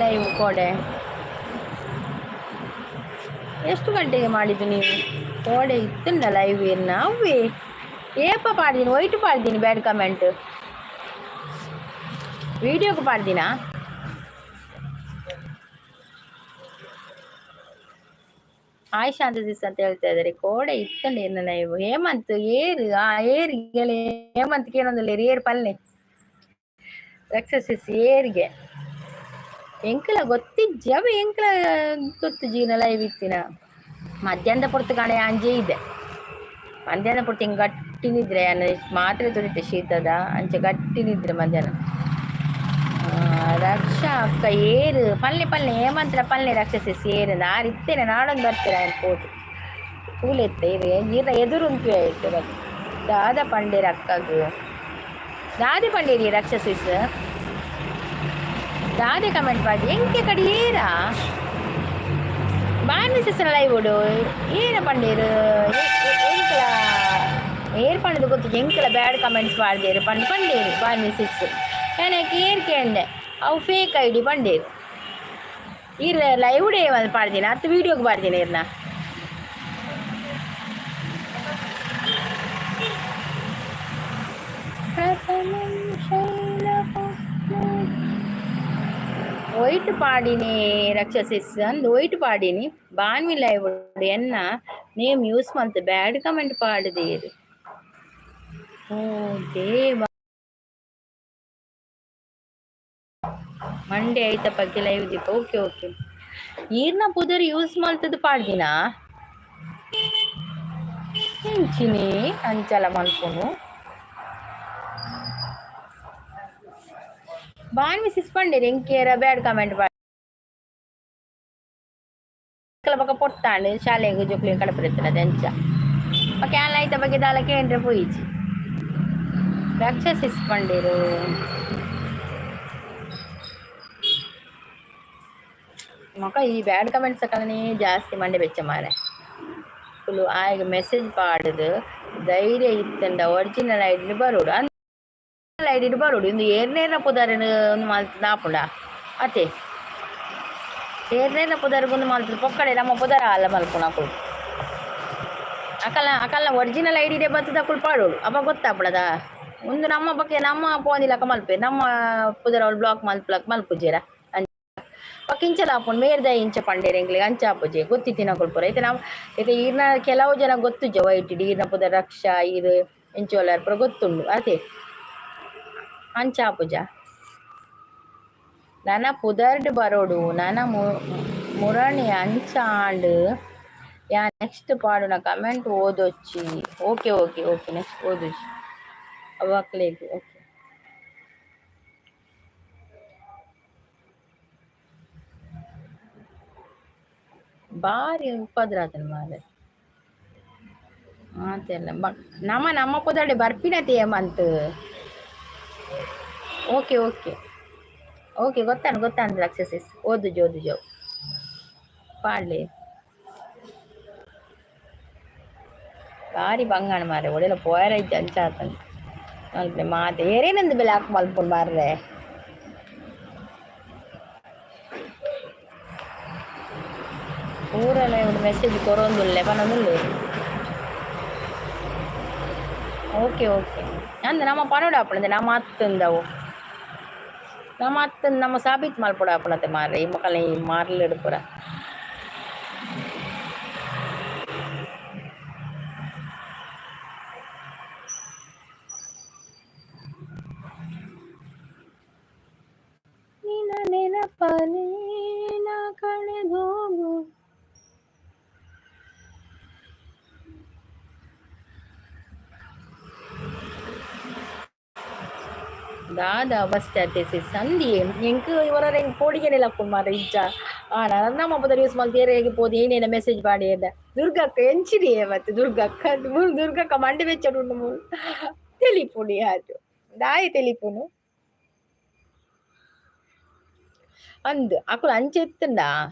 ಲೈವ್ ಕೋಡೆ. ಎಷ್ಟು ಗಂಟೆಗೆ ಮಾಡಿದ್ದು ನೀವು? ಕೋಡೆ ಇತ್ತಂಡ ಲೈವ್ ಇರ್ನ ಅವೇ ಏಪ ಪಾಡ್ದೀನಿ, ವೈಟ್ ಪಾಡ್ದೀನಿ. Bad comment ವೀಡಿಯೋಗೆ ಪಾಡ್ದಿನಾ? ಆಯ್ಶಾ ಅಂತ ಸಿಸ್ ಅಂತ ಹೇಳ್ತಾ ಇದ್ದಾರೆ. ಕೋಡೆ ಇತ್ತಂಡ ಇರ್ನ ಲೈವ್. ಹೇಮಂತ್ ಏರು, ಆ ಏರ್ ಹೇಮಂತ್ ಏನೊಂದಿಲ್ಲ, ಏರ್ ಪಲ್ಲೆ ರಕ್ಷಸಿಸ್ ಏರ್ಗೆ ಎಂಕಲ ಗೊತ್ತಿಜ್ಜಿ ಅವ ಎಂಕಲ ಗೊತ್ತು ಜೀವನ ಲೈವ್ ಇತ್ತಿನ. ಮಧ್ಯಾಹ್ನದ ಪೊರ್ತು ಕಾಣೆ ಅಂಜೆ ಇದೆ. ಮಧ್ಯಾಹ್ನ ಪೊರ್ತು ಹಿಂಗೆ ಗಟ್ಟಿ ನಿದ್ರೆ ಮಾತ್ರೆ ತುರಿತೆ ಶೀತದ ಅಂಚೆ ಗಟ್ಟಿ ನಿದ್ರೆ ಮಧ್ಯಾಹ್ನ. ರಕ್ಷಾ ಅಕ್ಕ ಏರು ಪಲ್ಲೆ ಪಲ್ಲೆ ಹೇಮಂತ್ರ ಪಲ್ಲೆ ರಕ್ಷಸಿಸ್ ಏರು ನಾರು ಇತ್ತೇನೆ, ನಾಡೊಂದು ಬರ್ತೀರ ಪೋತು ಕೂಲೆತ್ತೆ ಇರು ನೀರ ಎದುರುಂಟು ಆಯ್ತು. ದಾದ ಪಂಡೇರ್ ಅಕ್ಕಗು ದಾದೆ ಪಂಡೇರಿ ರಕ್ಷಸಿಸ್ ದಾದೆ ಕಮೆಂಟ್ ಮಾಡಿ ಎಂಕೆ ಕಡೆ ಏರಾ ಬಾನಿ ಸಿಸ್ನ ಲೈವ್ ಉಡು ಏನ ಪಂಡೇರು ಎಂಕಲ ಏರ್ ಪಂಡದು ಗೊತ್ತು, ಎಂಕಲ ಬ್ಯಾಡ್ ಕಮೆಂಟ್ಸ್ ಪಾಡ್ದೇರು ಪಂಡ್ ಪಂಡೇರು ಬಾನಿ ಸಿಸ್ ಏನಕ್ಕೆ ಏರ್ ಕೇಂಡೆ ಅವು ಫೇಕ್ I D ಪಂಡೇರು. ಇರ್ ಲೈವ್ ಡೇ ಪಾಡ್ದಿನ ಅತ್ತು ವೀಡಿಯೋಗೆ ಪಾಡ್ದಿನ ಇರ್ನ. ವೈಟ್ ಪಾಡಿನಿ ರಕ್ಷಸಿಸ್ ಅಂದ್ ವೈಟ್ ಪಾಡಿನಿ ಬಾನ್ವಿ ಲೈವ್ ಎನ್ನ ನೇಮ್ ಯೂಸ್ ಮಂತ್ ಬ್ಯಾಡ್ ಕಮೆಂಟ್ ಪಾಡದೇರು. ಓ ದೇವ, ಮಂಡೇ ಆಯ್ತಪ್ಪ ಲೈವ್ ದೀಪ. ಓಕೆ ಓಕೆ, ಈರ್ನ ಪುದರ್ ಯೂಸ್ ಮಲ್ತದ ಪಾಡ್ದಿನ ಎಂಚಿನಿ ಅಂಚಲ ಮಲ್ಪುನು. ಬಾನ್ವಿ ಸಿಸ್ ಪಂಡೇರು ಎಂಕೇರ ಬ್ಯಾಡ್ ಕಮೆಂಟ್ ಬೊಕ ಪೊಟ್ಟಾಂಡ್ ಶಾಲೆಗ್ ಜೋಕ್ಲೆಗ್ ಕಡಪುರೆತ್ತುನದ ಅಂಚ ಬೊಕ ಯಾನ್ಲ ಐತ ಬಗ್ಗೆ ದಾಲ ಕೇಂದ್ರ ಪೋಯಿಜಿ. ರಕ್ಷಸಿಸ್ ಪಂಡೇರು ಮಕ ಈ ಬ್ಯಾಡ್ ಕಮೆಂಟ್ಸ್ ಕಲನೇ ಜಾಸ್ತಿ ಮಂಡೆ ಬೆಚ್ಚ ಮಾರೆ. ಫುಲ್ ಆಯ್ಗ್ ಮೆಸೇಜ್ ಪಾಡುದು ಧೈರ್ಯ ಇತ್ತಂಡ ಒರಿಜಿನಲ್ ಐಡಿ ಬರೋಡು, ಐಡಿ ಬರೋಡು. ಇಂದು ಏರ್ನೇರ್ನ ಪುದರ್ನ್ ಒಂದು ಮಲ್ತ್ ಆಪುಂಡ ಅತೆ? ಏರ್ನೇರ್ನ ಪುದರ್ಗ್ ಒಂದು ಮಲ್ತ್ ಪೊಕ್ಕಡೆ ನಮ್ಮ ಪುದರ ಅಲ್ಲ ಮಲ್ಪುನ ಅಕುಲು. ಅಕಲ್ನ ಅಕಲ್ನ ಒರಿಜಿನಲ್ ಐಡಿ ಬತ್ತದ ಅಕುಲು ಪಾಡೋಡು, ಅಪ ಗೊತ್ತಾಪುಡದ ಒಂದು ನಮ್ಮ ಬಗ್ಗೆ ನಮ್ಮ ಪೋಂದಿಲಕ ಮಲ್ಪೆ ನಮ್ಮ ಪುದರ್ ಅವ್ಳು ಬ್ಲಾಕ್ ಮಲ್ಪಲಕ್ ಮಲ್ಪುಜೆರ ಬೊಕ ಇಂಚಲ ಆಪುಂಡು. ಮೇರ್ದ ಇಂಚ ಪಂಡೇರ್ ಎಂಕ್ಲೆಗ್ ಅಂಚ ಆಪುಜೆ ಗೊತ್ತಿತ್ತಿನ ಅಕುಲು ಪೂರ. ಇತ್ತೆ ನಮ್ಮ ಇತ್ತೆ ಈರ್ನ ಕೆಲವು ಜನ ಗೊತ್ತುಜ್ಜ ವೈಟ್ ಈರ್ನ ಪುದರ್ ರಕ್ಷಾ ಈರ್ ಎಂಚೋಲಾರ್ ಪೂರ ಗೊತ್ತುಂಡು ಅತೆ ಅಂಚ ಆಪುಜ. ನನ ಪುದರ್ಡ್ ಬರೋಡು ನನ ಮುರಣಿ ಅಂಚ ಆಂಡ್ ಯಾನ್ ನೆಕ್ಸ್ಟ್ ಪಾಡುನ ಕಮೆಂಟ್ ಓದೊಚ್ಚಿ. ಓಕೆ ಓಕೆ ಓಕೆ, ನೆಕ್ಸ್ಟ್ ಓದೊಚ್ಚಿ ಅವಾಕ್ಲೆಗ್. ಓಕೆ ಬಾರಿ ಉಪದ್ರ ಆತನ ಮಾರ್ರೆ ಆತೆಲ್ಲ. ನಮ್ಮ ನಮ್ಮ ಪುದರ್ಡೆ ಬರ್ಪಿನತೆ ಮಂತ್. ಓಕೆ ಓಕೆ ಓಕೆ, ಗೊತ್ತಾನು ಗೊತ್ತಾನು ರಕ್ಷಸಿಸ್ ಓದುಜಿ ಓದುಜಿ ಪಾಡ್ಲೆ. ಬಾರಿ ಬಂಗಾಣ ಮಾರ್ರೆ, ಒಡೆಲ ಪೋಯರ ಇಜ್ಜಿ ಅಂಚ ಆತಂಡ್ ಮಲ್ಪೆ ಮಾತೆ ಏರೇನಂದು ಬ್ಲಾಕ್ ಮಲ್ಪುಂಡು ಮಾರ್ರೆ. ಪೂರಲ ಮೆಸೇಜ್ ಕೊರೊಂದುಲ್ಲೆ ಪನೊಂದುಲ್ಲೆ. ಓಕೆ ಓಕೆ, ಅಂದ್ ನಮ್ಮ ಪನೊಡು ಆಪುಂಡು ನಮ್ಮ ಅತ್ತಂದವು ನಮ್ಮ ಅತ್ತಂದು ನಮ್ಮ ಸಾಬೀತ್ ಮಲ್ಪೊಡು ಆಪುಂಡತೆ ಮಾರ್ರೆ. ಈ ಮೊಕಲ್ನ ಈ ಮಾರ್ಲೆಡ್ ಪೂರ ನಿನ್ನ ನೆನಪಲ್ಲಿ ನಾ ಕಳೆದೋಗು. ದಾದ ಅವಸ್ಥೆ ಅತ್ತೆ ಸಂಧಿ ಎಂಕ್ ಇವರ ಎಂಕ್ ಪೋಡಿಗೆನೆ ಲಕ್ಕುಂಡು ಮಾರ್ರೆ ಇಜ್ಜ. ಆ ನಮ್ಮ ಪುದರ್ ಯೂಸ್ ಮಲ್ತ್ ಏರೆಗ್ ಪೋದು ಏನೇನ ಮೆಸೇಜ್ ಪಾಡಿಯೆರ್ಡ ದುರ್ಗಕ್ಕ ಎಂಚಿನಿಯೆ ಮತ್ತೆ ದುರ್ಗಕ್ಕ ಮೂಲು ದುರ್ಗಕ್ಕ ಮಂಡೆ ಬೆಚ್ಚಡುಂಡು ಮೂಲು ತೆಲಿಪುನಿ ಆತು ದಾಯೆ ತೆಲಿಪುನು ಅಂದ್ ಅಕುಲು ಅಂಚ ಇತ್ತುಂಡ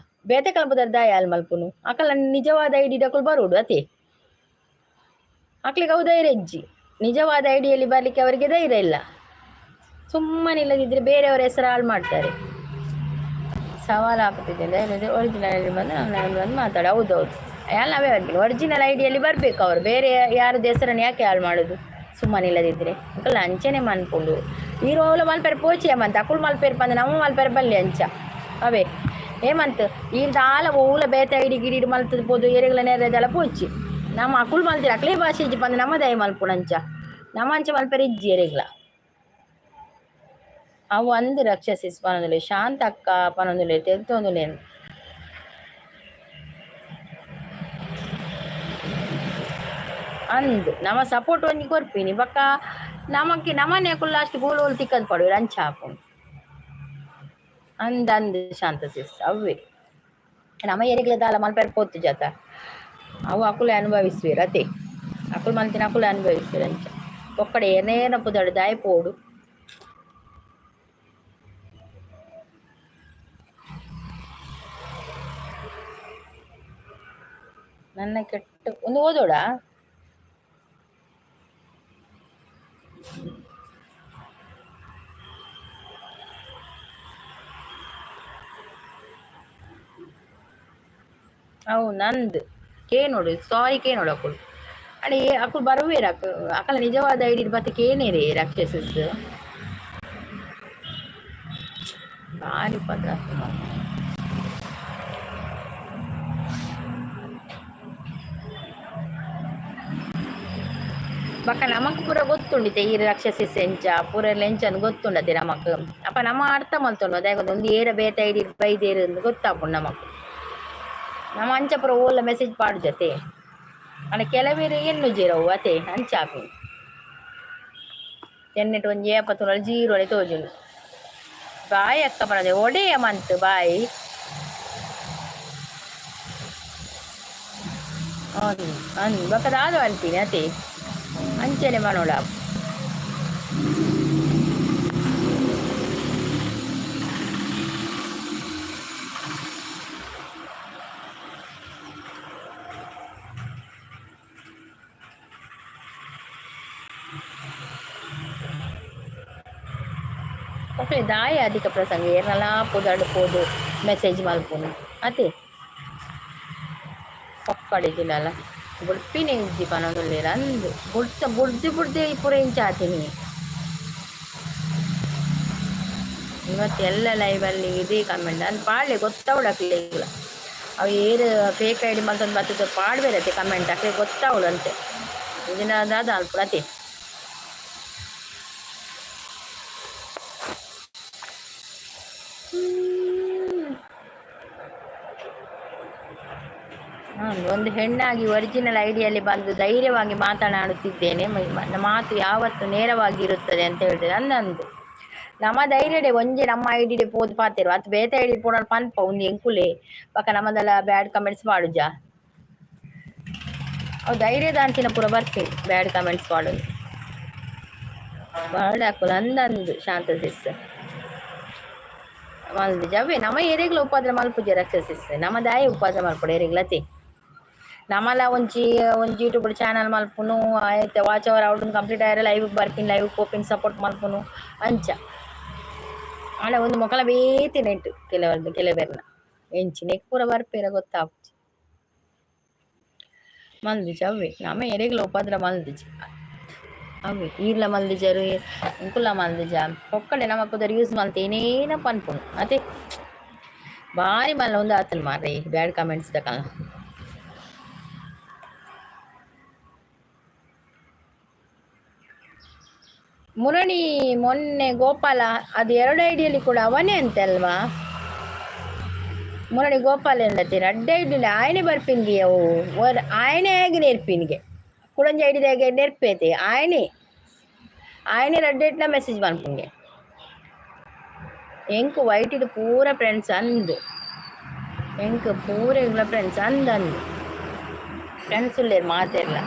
ಬೇತೆ ಕಲ್ಪುದರ್ ದಾಯೆ ಆಲ್ ಮಲ್ಪುನು. ಅಕಲ್ನ ನಿಜವಾದ ಐಡಿ ಅಕುಲು ಬರೋಡು ಅತೆ. ಅಕ್ಲಿಗೆ ಅವು ಧೈರ್ಯ ಇಜ್ಜಿ, ನಿಜವಾದ ಐಡಿಯಲ್ಲಿ ಬರ್ಲಿಕ್ಕೆ ಅವರಿಗೆ ಧೈರ್ಯ ಇಲ್ಲ. ಸುಮ್ಮನೆ ಇಲ್ಲದಿದ್ರೆ ಬೇರೆಯವರ ಹೆಸರು ಹಾಳು ಮಾಡ್ತಾರೆ. ಸವಾಲು ಹಾಕುತ್ತಿದ್ದೇನೆ. ಒರಿಜಿನಲ್ ಐಡಿ ಬಂದು ನಾನು ಬಂದು ಮಾತಾಡ. ಹೌದೌದು, ಎಲ್ಲ ಅವೇ ಬರ್ತೀನಿ. ಒರಿಜಿನಲ್ ಐಡಿಯಲ್ಲಿ ಬರಬೇಕು ಅವರು. ಬೇರೆ ಯಾರದ್ದು ಹೆಸರನ್ನು ಯಾಕೆ ಹಾಳು ಮಾಡೋದು ಸುಮ್ಮನಿಲ್ಲದಿದ್ದರೆ? ಅಂಕಲ್ ಅಂಚನೆ ಮನ್ಪುಂಡು ಈರೋಲ ಮಲ್ಪೆರೆ ಪೋಚಿ ಏಮಂತ ಅಕುಲು ಮಲ್ಪೆರ್ ಪಂದ್ ನಮ್ಮ ಮಲ್ಪೆರೆ ಬಲ್ಲಿ ಅಂಚ ಅವೇ ಏಮಂತ ಈ ದಾಲ ಓಲ ಬೇತೆ ಐಡಿ ಗಿಡಿ ಮಲ್ತದ ಪೋದು ಏರೆಗ್ಲ ನೇರೆದಲ ಪೋಚಿ ನಮ್ಮ ಅಕುಲು ಮಲ್ತಿರ ಅಕ್ಲೇ ಭಾಷೆ ಇಜ್ಜಿ ಪಂದ್ ನಮ್ಮ ದಯ ಮಲ್ಪುಣ ಅಂಚ ನಮ್ಮ ಅಂಚ ಮಲ್ಪೆರೆ ಇಜ್ಜಿ ಎರೆಗ್ಲ. ಅವು ಅಂದು ರಕ್ಷಸಿಸ್ ಪನೊಂದುಲ್ಲೆ ಶಾಂತ ಅಕ್ಕ ಪನೊಂದುಲ್ಲೆ ತೆಲ್ತೊಂದುಲ್ಲೇನು. ಅಂದ್ ನಮ ಸಪೋರ್ಟ್ ಒಂಜಿ ಕೊರ್ಪಿನಿ ಬೊಕ್ಕ ನಮಕ್ಕೆ ನಮನೆ ಅಕುಲು ಲಾಸ್ಟ್ ಗೋಲು ಗೋಲು ತಿಕ್ಕದ್ ಪಡುವೆರ್ ಅಂಚ ಆಪುಂಡು. ಅಂದ್ ಅಂದ್ ಶಾಂತ ಸಿಸ್ ಅವ್ವೆ ನಮ ಎರೆಗ್ಲ ದಾಲ ಮಲ್ಪೆರೆ ಪೋತು ಜಾತ ಅವು ಅಕುಲೆ ಅನುಭವಿಸುವೆರ್ ಅತೆ ಅಕುಲು ಮಲ್ತಿನ ಅಕುಲೆ ಅನುಭವಿಸುವೆರ್ ಅಂಚ ಬೊಕ್ಕಡೆ ಏನೇನ ಪುದರ್ಡ್ ದಾಯೆ ಪೋಡು. ನನ್ನ ಕೆಟ್ಟ ಒಂದು ಓದೋಡ. ಅವು ನಂದು ಕೇನೋಡು ಸಾರಿ ಕೇನೋಡು ಅಕುಲು ಅಡೆ ಅಕುಲು ಬರುವೇರು ಅಕ್ ಅಕಲ ನಿಜವಾದ ಐಡಿ ಬತ್ತ ಕೇನೇರಿ ರಾಕ್ಷಸಸ್ ಭಾರಿ ಪದ್ರ. ಬೊಕ್ಕ ನಮಕ್ ಪೂರ ಗೊತ್ತುಂಡಿತೆ ಈ ರಾಕ್ಷಸಿಸ್ ಎಂಚ ಪೂರ ಎಂಚ ಅಂದ್ ಗೊತ್ತುಂಡತೆ ನಮಕ್. ಅಪ್ಪ ನಮ ಅರ್ಥ ಮಲ್ತೊಂಡು ಅದೇ ಒಂದು ಏರ ಬೇತೆ ಐಡಿ ಬೈದೇರು ಅಂದ್ ಗೊತ್ತಾಪುಂಡು ನಮಕ್. ನಮ ಅಂಚ ಪೂರ ಓಲ ಮೆಸೇಜ್ ಪಾಡು ಜತೆ ಆಂಡ ಕೆಲವೇರು ಎನ್ನುಜೆರ್ ಅವು ಅತೆ ಅಂಚ ಆಪುಂಡು. ಎನ್ನೆಟ್ ಒಂಜಿ ಏಪ ತೂಂಡಲ ಜೀರೋನೆ ತೋಜುಂಡು. ಬಾಯ್ ಅಕ್ಕ ಪನೊಂದೆ ಒಡೆಯ ಮಂತ್ ಬಾಯ್. ಅಂದ್ ಅಂದ್ ಬೊಕ ದಾದ ಪನ್ಪಿನಿ ಅತೆ ಅಂಚನೆ ಪನೊಡ. ಅಕ್ಲೆ ದಾಯೆ ಅಧಿಕ ಪ್ರಸಂಗ ಏರ್ನಲಾ ಪುದರ್ಡ್ ಪೋದು ಮೆಸೇಜ್ ಮಲ್ಪುನು ಅತೆ ಪೊಕ್ಕಡಿಜಿಂಡಲ ಬುಡ್ಪಿನೆ ಇಜ್ಜಿ ಪನೊಂದುಲ್ಲೆರ್ ಅಂದ್ ಬುಡ್ತ ಬುಡ್ದು ಬುಡ್ದೆ ಪೂರ ಇಂಚ ಆತಿನಿ. ಇವತ್ತು ಎಲ್ಲ ಲೈವಲ್ಲಿ ಇದೇ ಕಮೆಂಟ್ ಅಂದ್ ಪಾಡ್ಲೆ ಗೊತ್ತಾವೊಡು ಅಕ್ಲೆಗ್ಲ ಅವು ಏರ್ ಫೇಕ್ ಐಡಿ ಮಲ್ತೊಂದು ಬತ್ತುದು ಪಾಡ್ವೆರತೆ ಕಮೆಂಟ್ ಅಕ್ಲೆಗ್ ಗೊತ್ತಾವೊಡು ಅಂತೆ ಇಂಚಿನ ದಾದ ಅಲ್ಪುಡು ಅತೆ. ಒಂದು ಹೆಣ್ಣಾಗಿ ಒರಿಜಿನಲ್ ಐಡಿಯಲ್ಲಿ ಬಂದು ಧೈರ್ಯವಾಗಿ ಮಾತನಾಡುತ್ತಿದ್ದೇನೆ, ಮಾತು ಯಾವತ್ತು ನೇರವಾಗಿ ಇರುತ್ತದೆ ಅಂತ ಹೇಳ್ತದೆ ಅಂದಂದು. ನಮ್ಮ ಧೈರ್ಯಡೆ ಒಂಜಿ ನಮ್ಮ ಐಡಿಡೆ ಪೋದು ಪಾತೆರು ಅತ್ ಬೇತೆ ಐಡಿ ಪೋಡ ಪನ್ಪ ಉಂದು ಎಂಕುಲೆ ಬೊಕ ನಮದೆಲ್ಲ ಬ್ಯಾಡ್ ಕಮೆಂಟ್ಸ್ ಪಾಡುಜ ಅವು ಧೈರ್ಯದಾಂತಿನ ಪೂರ ಬರ್ತೀನಿ ಬ್ಯಾಡ್ ಕಮೆಂಟ್ಸ್ ಪಾಡೋದು ಬಾಳ ಅಕುಲು ಅಂದಂದು ಶಾಂತ ಸಿಸ್ ಮಲ್ದಿಜ ಅವೇ ನಮ ಏರೆಗ್ಲ ಉಪದ್ರ ಮಲ್ಪುಜೆ ರಕ್ಷಸಿಸ್ ನಮ್ಮ ದಾಯ ಉಪದ್ರ ಮಲ್ಪುಡು ಏರೆಗ್ಲತೆ ನಮಲ ಒಂಜಿ ಒಂಜಿ ಯೂಟ್ಯೂಬ್ ಚಾನಲ್ ಮಲ್ಪುನು ಆಯ್ತು ವಾಚ್ ಅವರ್ ಅವಡು ಕಂಪ್ಲೀಟ್ ಆಯರೆ ಲೈವ್ ಬರ್ಪಿನಿ ಲೈವ್ ಪೋಪಿನಿ ಸಪೋರ್ಟ್ ಮಲ್ಪುನು ಅಂಚ ಆಂಡ ಒಂದು ಮೊಕಲ ಬೇತೆ ನೆಟ್ ಕೆಲವೊಂದು ಕೆಲವೆರ್ನ ಎಂಚಿನೆಕ್ ಪೂರ ಬರ್ಪೇರ ಗೊತ್ತಾಪುಜಿ ಮಲ್ದಿಜ ಅವೇ ನಮ ಎರೆಗ್ಲ ಉಪದ್ರ ಮಲ್ದಿಜಿ ಅವೇ ಈರ್ಲ ಮಲ್ದಿಜರು ಇಂಕುಲ ಮಲ್ದಿಜ ಪೊಕ್ಕಡೆ ನಮ ಪುದರ್ ಯೂಸ್ ಮಲ್ತೆ ಏನೇನ ಪನ್ಪುನು ಅತೆ ಬಾರಿ ಮಲ್ಲ ಒಂದು ಆತಲ್ ಮಾರ್ರೆ ಬ್ಯಾಡ್ ಕಮೆಂಟ್ಸ್ ದಕಲ್ನ. ಮುರಣಿ ಮೊನ್ನೆ ಗೋಪಾಲ ಅದು ಎರಡು ಐಡಿಯಲ್ಲಿ ಕೂಡ ಅವನೇ ಅಂತೆ ಅಲ್ವಾ? ಮುರಣಿ ಗೋಪಾಲ ಎಂದತಿ ರಡ್ಡು ಐಡಿ ಆಯನೆ ಬರ್ಪಿನ್ಗೆ ಅವು ಆಯನೆ ಆಗಿ ನೆರ್ಪಿನ್ಗೆ ಕುಡಂಜಿ ಐಡಿದಾಗೆ ನೆರ್ಪೇತೆ ಆಯನೆ ಆಯನೆ ರಡ್ಡೆಟ್ನ ಮೆಸೇಜ್ ಮನ್ಪುಂಗೆ ಎಂಕ್ ವೈಟ್ ಇದು ಪೂರ ಫ್ರೆಂಡ್ಸ್ ಅಂದ್ ಎಂಕ್ ಪೂರ ಎಂಕ್ಲ ಫ್ರೆಂಡ್ಸ್ ಅಂದ್ ಅಂದ್ ಫ್ರೆಂಡ್ಸ್ ಉಲ್ಲೇರ್ ಮಾತೆರ್ಲ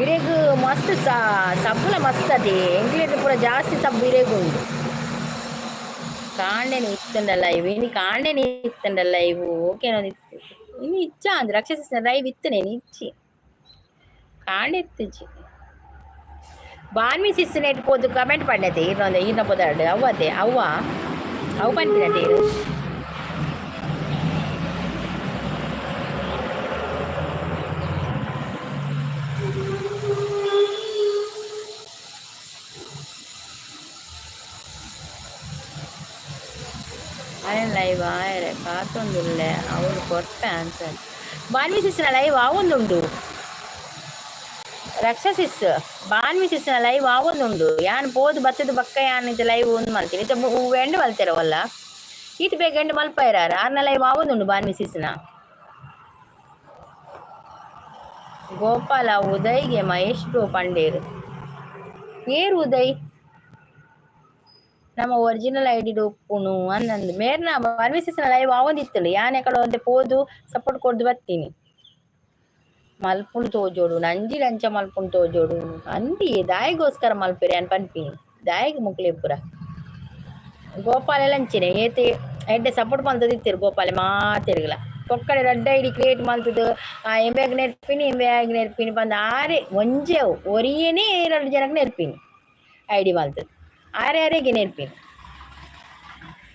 ಇರೆಗ್ ಮಸ್ತ್ ಸಬ್ಬುಲ ಮಸ್ತ್ ಅದೇ ಎಂಕ್ಲೆಗ್ ಪೂರ ಜಾಸ್ತಿ ಸಬ್ಬು ಇರೆಗ್ ಉಂಡು. ಕಾಂಡೆನೆ ಇತ್ತುಂಡ ಲೈವ್ ಇನಿ ಕಾಂಡೆನೆ ಇತ್ತುಂಡ ಲೈವ್ ಓಕೆ ಇನಿ ಇಚ್ಚ ಅಂದ್ ರಾಕ್ಷಸ ಲೈವ್ ಇತ್ತನೆ ಇಚ್ಚಿ ಕಾಂಡೆ ಇತ್ತುಜಿ ಬಾನ್ಮಿ ಸಿಸ್ ನೆಟ್ ಪೋದು ಕಮೆಂಟ್ ಪಂಡತೆ ಈರ್ನ ಈರ್ನ ಪೋದಾಡ್ ಅವ್ವತೆ ಅವ್ವ ಅವು ಪನ್ಪಿನತೆ ಇರು. ಲೈವ್ ಆಯರೆ ಕಾತೊಂದುಲ್ಲೆ ಅವಳು ಕೊರ್ಪೆ ಅಂತ ಬಾನ್ವಿ ಸಿಸ್ನ ಲೈವ್ ಆವೊಂದುಂಡು ರಕ್ಷಸಿಸ್ ಬಾನ್ವಿ ಸಿಸ್ನ ಲೈವ್ ಆವೊಂದುಂಡು ಯಾನ್ ಪೋದು ಬತ್ತದ ಬಕ್ಕ ಯಾನ್ ಇತ್ತೆ ಲೈವ್ ಒಂದು ಮಲ್ತೀನಿ ಇತ್ತೆ ಎಂಡ್ ಮಲ್ತೆರವಲ್ಲ ಈತ್ ಬೇಗ ಎಂಡ್ ಮಲ್ಪಾಯಿರಾರ ಆರ್ನ ಲೈವ್ ಆವೊಂದುಂಡು ಬಾನ್ವಿ ಸಿಸ್ನ. ಗೋಪಾಲ ಉದಯ್ಗೆ ಮಹೇಶ್ ಬ್ರೋ ಪಂಡೇರು ಏರು ಉದಯ್ ನಮ್ಮ ಒರಿಜಿನಲ್ ಐಡಿ ಉಪ್ಪುನು ಅನ್ನಂದು ಮೇರ್ನ ಬಾನ್ವಿ ಸಿಸ್ನ ಲೈವ್ ಆವೊಂದಿತ್ತುಂಡು ಯಾನ್ ಎಕಡೆ ಒಂತೆ ಪೋದು ಸಪೋರ್ಟ್ ಕೊರ್ದು ಬತ್ತೀನಿ ಮಲ್ಪುಂಡು ತೋಜೋಡು ನಂಜಿ ನಂಚ ಮಲ್ಪುಂಡು ತೋಜೋಡು ಅಂದಿ ದಾಯಿಗೋಸ್ಕರ ಮಲ್ಪೆರೆ ಅನ್ ಪನ್ಪಿನಿ ದಾಯಿಗ್ ಮುಕ್ಲೆ ಪೂರ ಗೋಪಾಲ ಅಂಚೆನೆ ಏತೆ ಎಡ್ಡೆ ಸಪೋರ್ಟ್ ಮಲ್ತದಿತ್ತೆರ್ ಗೋಪಾಲೆ ಮಾತೆರ್ಗ್ಲ ಪೊಕ್ಕಡೆ ರಡ್ಡ್ ಐಡಿ ಕ್ರಿಯೇಟ್ ಮಲ್ತದು ಆ ಎಂಬ್ಯಾಗ್ ನೆರ್ಪಿನಿ ಎಂಬ್ಯಾಗ್ ನೆರ್ಪಿನಿ ಪಂದ್ ಆರೆ ಒಂಜೆ ಅವು ಒರಿಯೇನೆ ರಡ್ಡ್ ಜನಕ್ ನೆರ್ಪಿನಿ ಐಡಿ ಮಲ್ತದು ಆರೆ ಆರೆಗೆ ನೆರ್ಪಿನಿ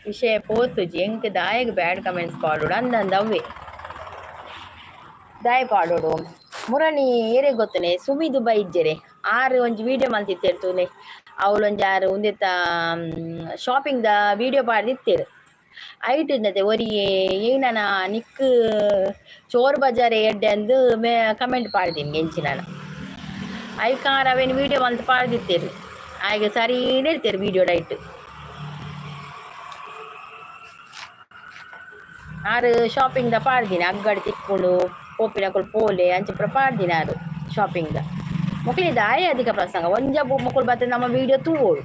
ವಿಷಯ ಪೋತುಜಿ ಎಂಕ್ ದಾಯಗ್ ಬ್ಯಾಡ್ ಕಮೆಂಟ್ಸ್ ಪಾಡೋಡು ಅಂದಂದ್ ಅವ್ವೆ ದಾಯ ಪಾಡೋಡು ಮುರಣಿ ಏರೆ ಗೊತ್ತನೆ ಸುಮಿ ದುಬೈ ಇಜ್ಜೆರೆ ಆರು ಒಂಜಿ ವೀಡಿಯೋ ಮಲ್ತಿತ್ತೆರ್ ತೂಲೆ ಅವ್ಲೊಂಜಿ ಆರು ಉಂದೆತ ಶಾಪಿಂಗ್ ದ ವೀಡಿಯೋ ಪಾಡ್ದಿತ್ತೆರ್ ಐಟ್ ಇన్నತೆ ಒರಿಯೆ ಏನನ ನಿಕ್ಕ್ ಚೋರ್ ಬಜಾರ್ ಎಡ್ಡೆ ಅಂದ್ ಮೇ ಕಮೆಂಟ್ ಪಾಡ್ದಿನಿ ಎಂಚಿನನ ಐಕಾರ್ ಅವೇನು ವೀಡಿಯೋ ಮಲ್ತ್ ಪಾಡ್ದಿತ್ತೆರ್ ಆಯ್ಗೆ ಸರೀನೇ ಇರ್ತೆರ್ ವೀಡಿಯೋ ಡೈಟ್ ಆರು ಶಾಪಿಂಗ್ ದ ಪಾಡ್ದಿನಿ ಅಗ್ಗಡ್ ತಿಕ್ಕುಂಡು ಪೋಪಿನಕುಲು ಪೋಲೆ ಅಂಚ ಪೂರ ಪಾಡ್ದಿನಿ ಆರು ಶಾಪಿಂಗ್ ದ ಮೊಕ್ಲೆ ದಾಯೆ ಅಧಿಕ ಪ್ರಸಂಗ ಒಂಜ ಮೊಕುಲು ಬತ್ತ ನಮ್ಮ ವೀಡಿಯೋ ತೂವೊಡು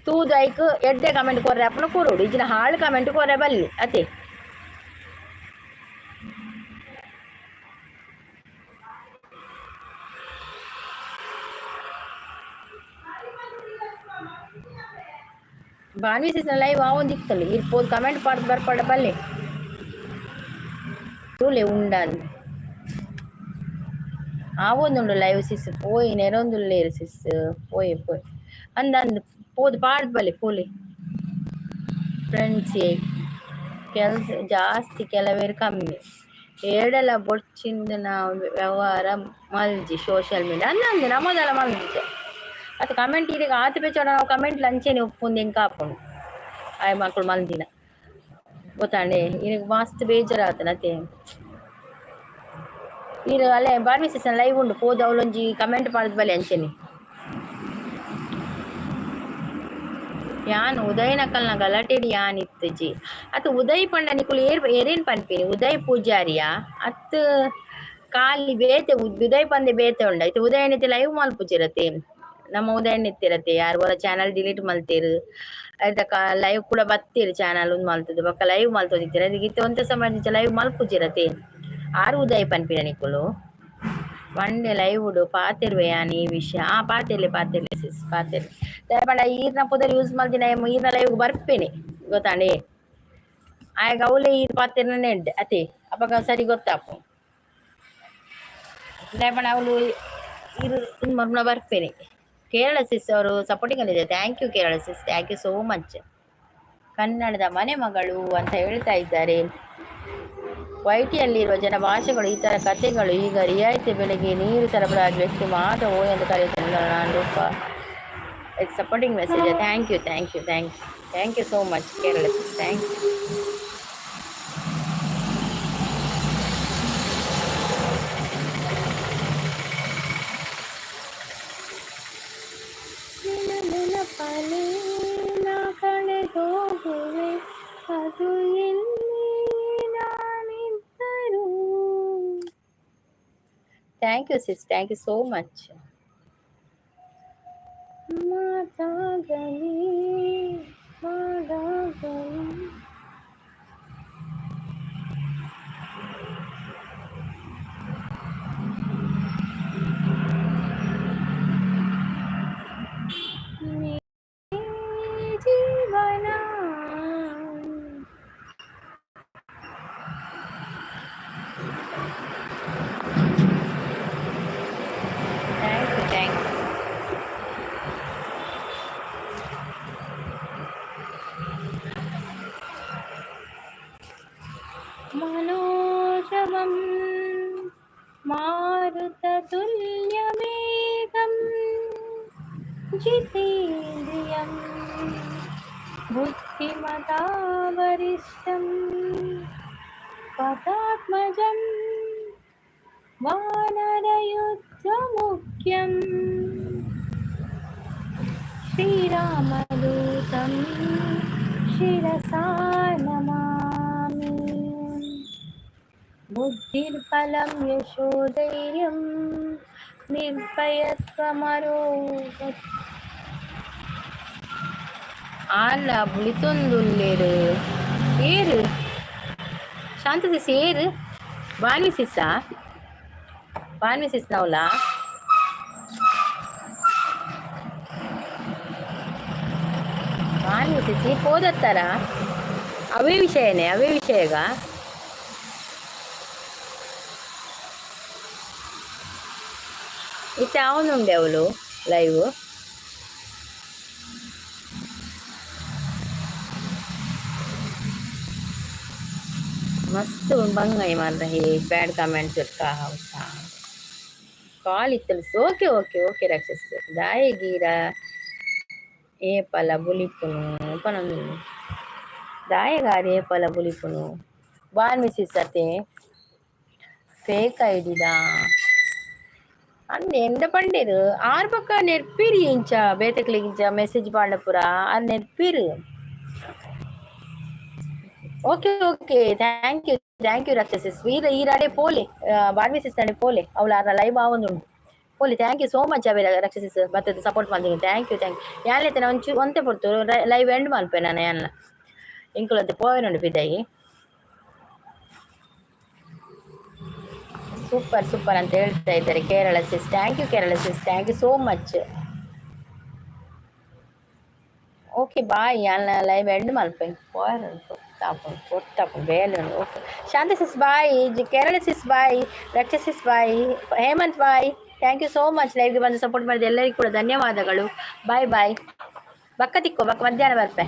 ತೂದು ಐಕ್ ಎಡ್ಡೆ ಕಮೆಂಟ್ ಕೊರ್ರೆ ಅಪ್ಪನ ಕೊರೊಡು ಇಜ್ಜಿನ ಹಾಳು ಕಮೆಂಟ್ ಕೊರ್ರೆ ಬಲ್ಲಿ ಅತೆ. ಬಾನ್ವಿ ಸಿಸ್ನ ಲೈವ್ ಆವೊಂದಿತ್ತುಂಡು ಈರ್ ಪೋದು ಕಮೆಂಟ್ ಪಾಡ್ದು ಬರ್ಪಡ ಬಲ್ಲೆ ತೂಲೆ ಉಂಡಾಂದ್ ಆವೊಂದುಂಡು ಲೈವ್ ಸಿಸ್ ಪೋಯಿ ನೆರೊಂದುಲ್ಲೆರ್ ಸಿಸ್ ಪೋಯಿ ಪೋಯಿ ಅಂದ್ ಅಂದ್ ಪೋದು ಪಾಡ್ದು ಬಲ್ಲೆ ಪೋಲೆ ಫ್ರೆಂಡ್ಸ್ ಕೆಲಸ ಜಾಸ್ತಿ ಕೆಲವೇರು ಕಮ್ಮಿ ಏಡಲ ಬೊಡ್ಚಿಂದನ ವ್ಯವಹಾರ ಮಲ್ಜಿ ಸೋಷಿಯಲ್ ಮೀಡಿಯಾ ಅಂದ್ ಅಂದ್ ನಮದಲ ಮಲ್ಜಿ ಅತ್ ಕಮೆಂಟ್ ಇರೆಗ್ ಆತ್ ಬೆಚೋಡ ನಾವು ಕಮೆಂಟ್ ಲಂಚೆನೆ ಉಪ್ಪುಂದು ಎಂಕ್ ಆಪುಂಡು ಆಯ್ ಮಕ್ಕಳು ಮಲ್ದಿನ ಗೊತ್ತಾಂಡೆ ಇರೆಗ್ ಮಸ್ತ್ ಬೇಜಾರಾತನ ಅತೆ ಈರ್ ಅಲ್ಲೇ ಬಾರ್ಮಿ ಸೆಷನ್ ಲೈವ್ ಉಂಡು ಪೋದು ಅವಳೊಂಜಿ ಕಮೆಂಟ್ ಪಾಡ್ದು ಬಲೆ ಅಂಚೆನೆ ಯಾನ್ ಉದಯನಕಲ್ನ ಗಲಾಟೆಡ್ ಯಾನ್ ಇತ್ತುಜಿ ಅತ್ ಉದಯ್ ಪಂಡ ನಿಕುಲು ಏರ್ ಏರೇನ್ ಪನ್ಪಿನಿ ಉದಯ್ ಪೂಜಾರಿಯಾ ಅತ್ ಖಾಲಿ ಬೇತೆ ಉದಯ್ ಪಂದೆ ಬೇತೆ ಉಂಡ ಇತ್ತೆ ಉದಯನಿತ್ತೆ ಲೈವ್ ಮಲ್ಪುಜಿರತೆ ನಮ್ಮ ಉದಯನ್ ಇತ್ತಿರತೆ ಯಾರ್ ಒರ ಚಾನಲ್ ಡಿಲೀಟ್ ಮಲ್ತೇರು ಐತಕ ಲೈವ್ ಕೂಡ ಬತ್ತೀರು ಚಾನಲ್ ಉಂದು ಮಲ್ತದು ಬೊಕ್ಕ ಲೈವ್ ಮಲ್ತೊಂದಿತ್ತೆರ್ ಅದಕ್ಕೆ ಇತ್ತೆ ಒಂತೆ ಸಮಯ ಲೈವ್ ಮಲ್ಪುಜಿರತೆ ಆರ್ ಉದಯ್ ಪನ್ಪಿನ ನಿಕುಲು ಒಂಡೆ ಲೈವ್ ಉಡು ಪಾತೆರ್ವೆ ಯಾನ್ ಈ ವಿಷಯ ಆ ಪಾತೆರ್ಲೆ ಪಾತೆರ್ಲೆ ಸಿಸ್ ಪಾತೆರ್ಲೆ ದಾಯೆ ಪಂಡ ಈರ್ನ ಪುದರ್ ಯೂಸ್ ಮಲ್ದಿನ ಈರ್ನ ಲೈವ್ ಬರ್ಪೇನೆ ಗೊತ್ತಾಂಡೆ ಆಯಗ್ ಅವ್ಲೆ ಈರ್ ಪಾತೆರ್ನ ಎಡ್ಡೆ ಅತೆ ಅಪಗ ಸರಿ ಗೊತ್ತಾಪು ದಾಯೆ ಪಂಡ ಅವ್ಲು ಈರ್ ಮರ್ಮಣ ಬರ್ಪೇನೆ. ಕೇರಳ ಸಿಸ್ ಅವರು ಸಪೋರ್ಟಿಂಗ್ ಅಲ್ಲಿ ಇದೆ. Thank you Kerala sis, thank you so much. ಕನ್ನಡದ ಮನೆ ಮಗಳು ಅಂತ ಹೇಳ್ತಾ ಇದ್ದಾರೆ. ವೈಟಿಯಲ್ಲಿರುವ ಜನ ಭಾಷೆಗಳು ಈ ಥರ ಕಥೆಗಳು. ಈಗ ರಿಯಾಯಿತಿ ಬೆಲೆಗೆ ನೀರು ಸರಬರಾಜು ವ್ಯಕ್ತಿ ಮಾತ್ರ ಓ ಎಂದು ಕರೆಯುತ್ತಾನೆ. ನಾನು Roopa it's supporting message. Thank you thank you thank you thank you so much Kerala sis, thank you. ನೆನಪಲೆ ನಾ ಕಳೆದೋಗುವೆ ಅದು ಎಲ್ಲಿ ನಾನಿದ್ದರೂ. Thank you sis, thank you so much. ಮಾತಾಗಲಿ ಹಾಡಾಗಲಿ ಜೀವನ. Thank you thank you. మనోజవం మారుతతుల్యవేగం జితేంద్రియం. ಬುದ್ಧಿಮತಾವರಿಷ್ಠಂ ಪದಾತ್ಮಜಂ ವಾನರಯುದ್ಧಮುಖ್ಯಂ ಶ್ರೀರಾಮದೂತಂ ಶಿರಸಾ ನಮಾಮಿ. ಬುದ್ಧಿರ್ಬಲಂ ಯಶೋಧೈರ್ಯಂ ನಿರ್ಭಯತ್ವಮರೋಗ. ಆಲ ಬುಳಿತೊಂದುಲ್ಲೇರು ಏರು ಶಾಂತ ಸಿಸ್ ಏರು ಬಾನ್ವಿ ಸಿಸ್ಸಾ ಬಾನ್ವಿ ಸಿಸ್ ನೌಲ ಬಾನ್ವಿ ಸಿಸ್ ಪೋದತ್ತಾರ ಅವೇ ವಿಷಯನೇ ಅವೇ ವಿಷಯಗ. ಇತ್ತೆ ಅವನುಂಡೆ ಅವಳು ಲೈವ್. मस्त ಬಂಗಾಯಿ ಮಾರ್ರೆ, ಬ್ಯಾಡ್ ಕಮೆಂಟ್ಸ್ ಹೌಸಾ ಕಾಲ್ ಇತ್ತಲು. ಓಕೆ ಓಕೆ ಓಕೆ ರಾಕ್ಷಸ ದಾಯೆ ಗೀರ ಏಪಲ ಬುಲಿಪುನು ಪನೊಂದು ದಾಯಗಾರ ಏಪಲ ಬುಲಿಪುನು ಬಾನ್ ಮಿಸಿಸ್ ಅತೆ ಫೇಕ್ ಐಡಿದ ಅಂದ್ ಎಂದ ಪಂಡೇರು ಆರ್ ಪಕ್ಕ ನೆರ್ಪಿರಿ ಇಂಚ ಬೇತೆಕ್ಲಿಗೆ ಇಂಚ ಮೆಸೇಜ್ ಪಾಂಡಪುರ ಆರ್ ನೆರ್ಪಿರು. Okay okay, thank you thank you ರಾಕ್ಷಸಿಸ್. ವೀರ ಈರಾಡೆ ಪೋಲೆ ಬಾರ್ಮಿ ಸಿಸ್ ಪೋಲೆ ಅವಳು ಆರ ಲೈವ್ ಆವೊಂದುಂಡು ಪೋಲೆ. Thank you so much ಅವೆ ರಾಕ್ಷಸಿಸ್ ಬತ್ತದ ಸಪೋರ್ಟ್ ಮಲ್ದಿನಿ. Thank you thank you. ಯಾನ್ಲೆತ್ತನ ಒಂಚು ಒಂತೆ ಪೊರ್ತು ಲೈವ್ ಎಂಡ್ ಮಲ್ಪೆ ನಾನು ಯಾನ್ಲ ಎಂಕುಲಂತೆ ಪೋಯನುಂಡು ಪಿದಾಯಿ. ಸೂಪರ್ ಸೂಪರ್ ಅಂತ ಹೇಳ್ತಾ ಇದ್ದಾರೆ Kerala sis. Thank you Kerala sis, thank you so much. Okay bye. ಯಾನ್ಲ live end ಮಲ್ಪೆ ಪೋಯನುಂಡು ಕೊರ್ತಾಪುಂಡು ಬೇಲೆ ಉಂಡು. Okay Shanta sis bye, Kerala sis bye, Raksha sis bye, Hemant bye. Thank you so much ಲೈವ್ಗೆ ಬಂದು support ಮಾಡಿದ ಎಲ್ಲರಿಗೂ ಕೂಡ ಧನ್ಯವಾದಗಳು. Bye bye. ಬಕ್ಕ ತಿಕ್ಕೋ ಬಕ್ಕ ಮಧ್ಯಾಹ್ನ ಬರ್ಪೆ.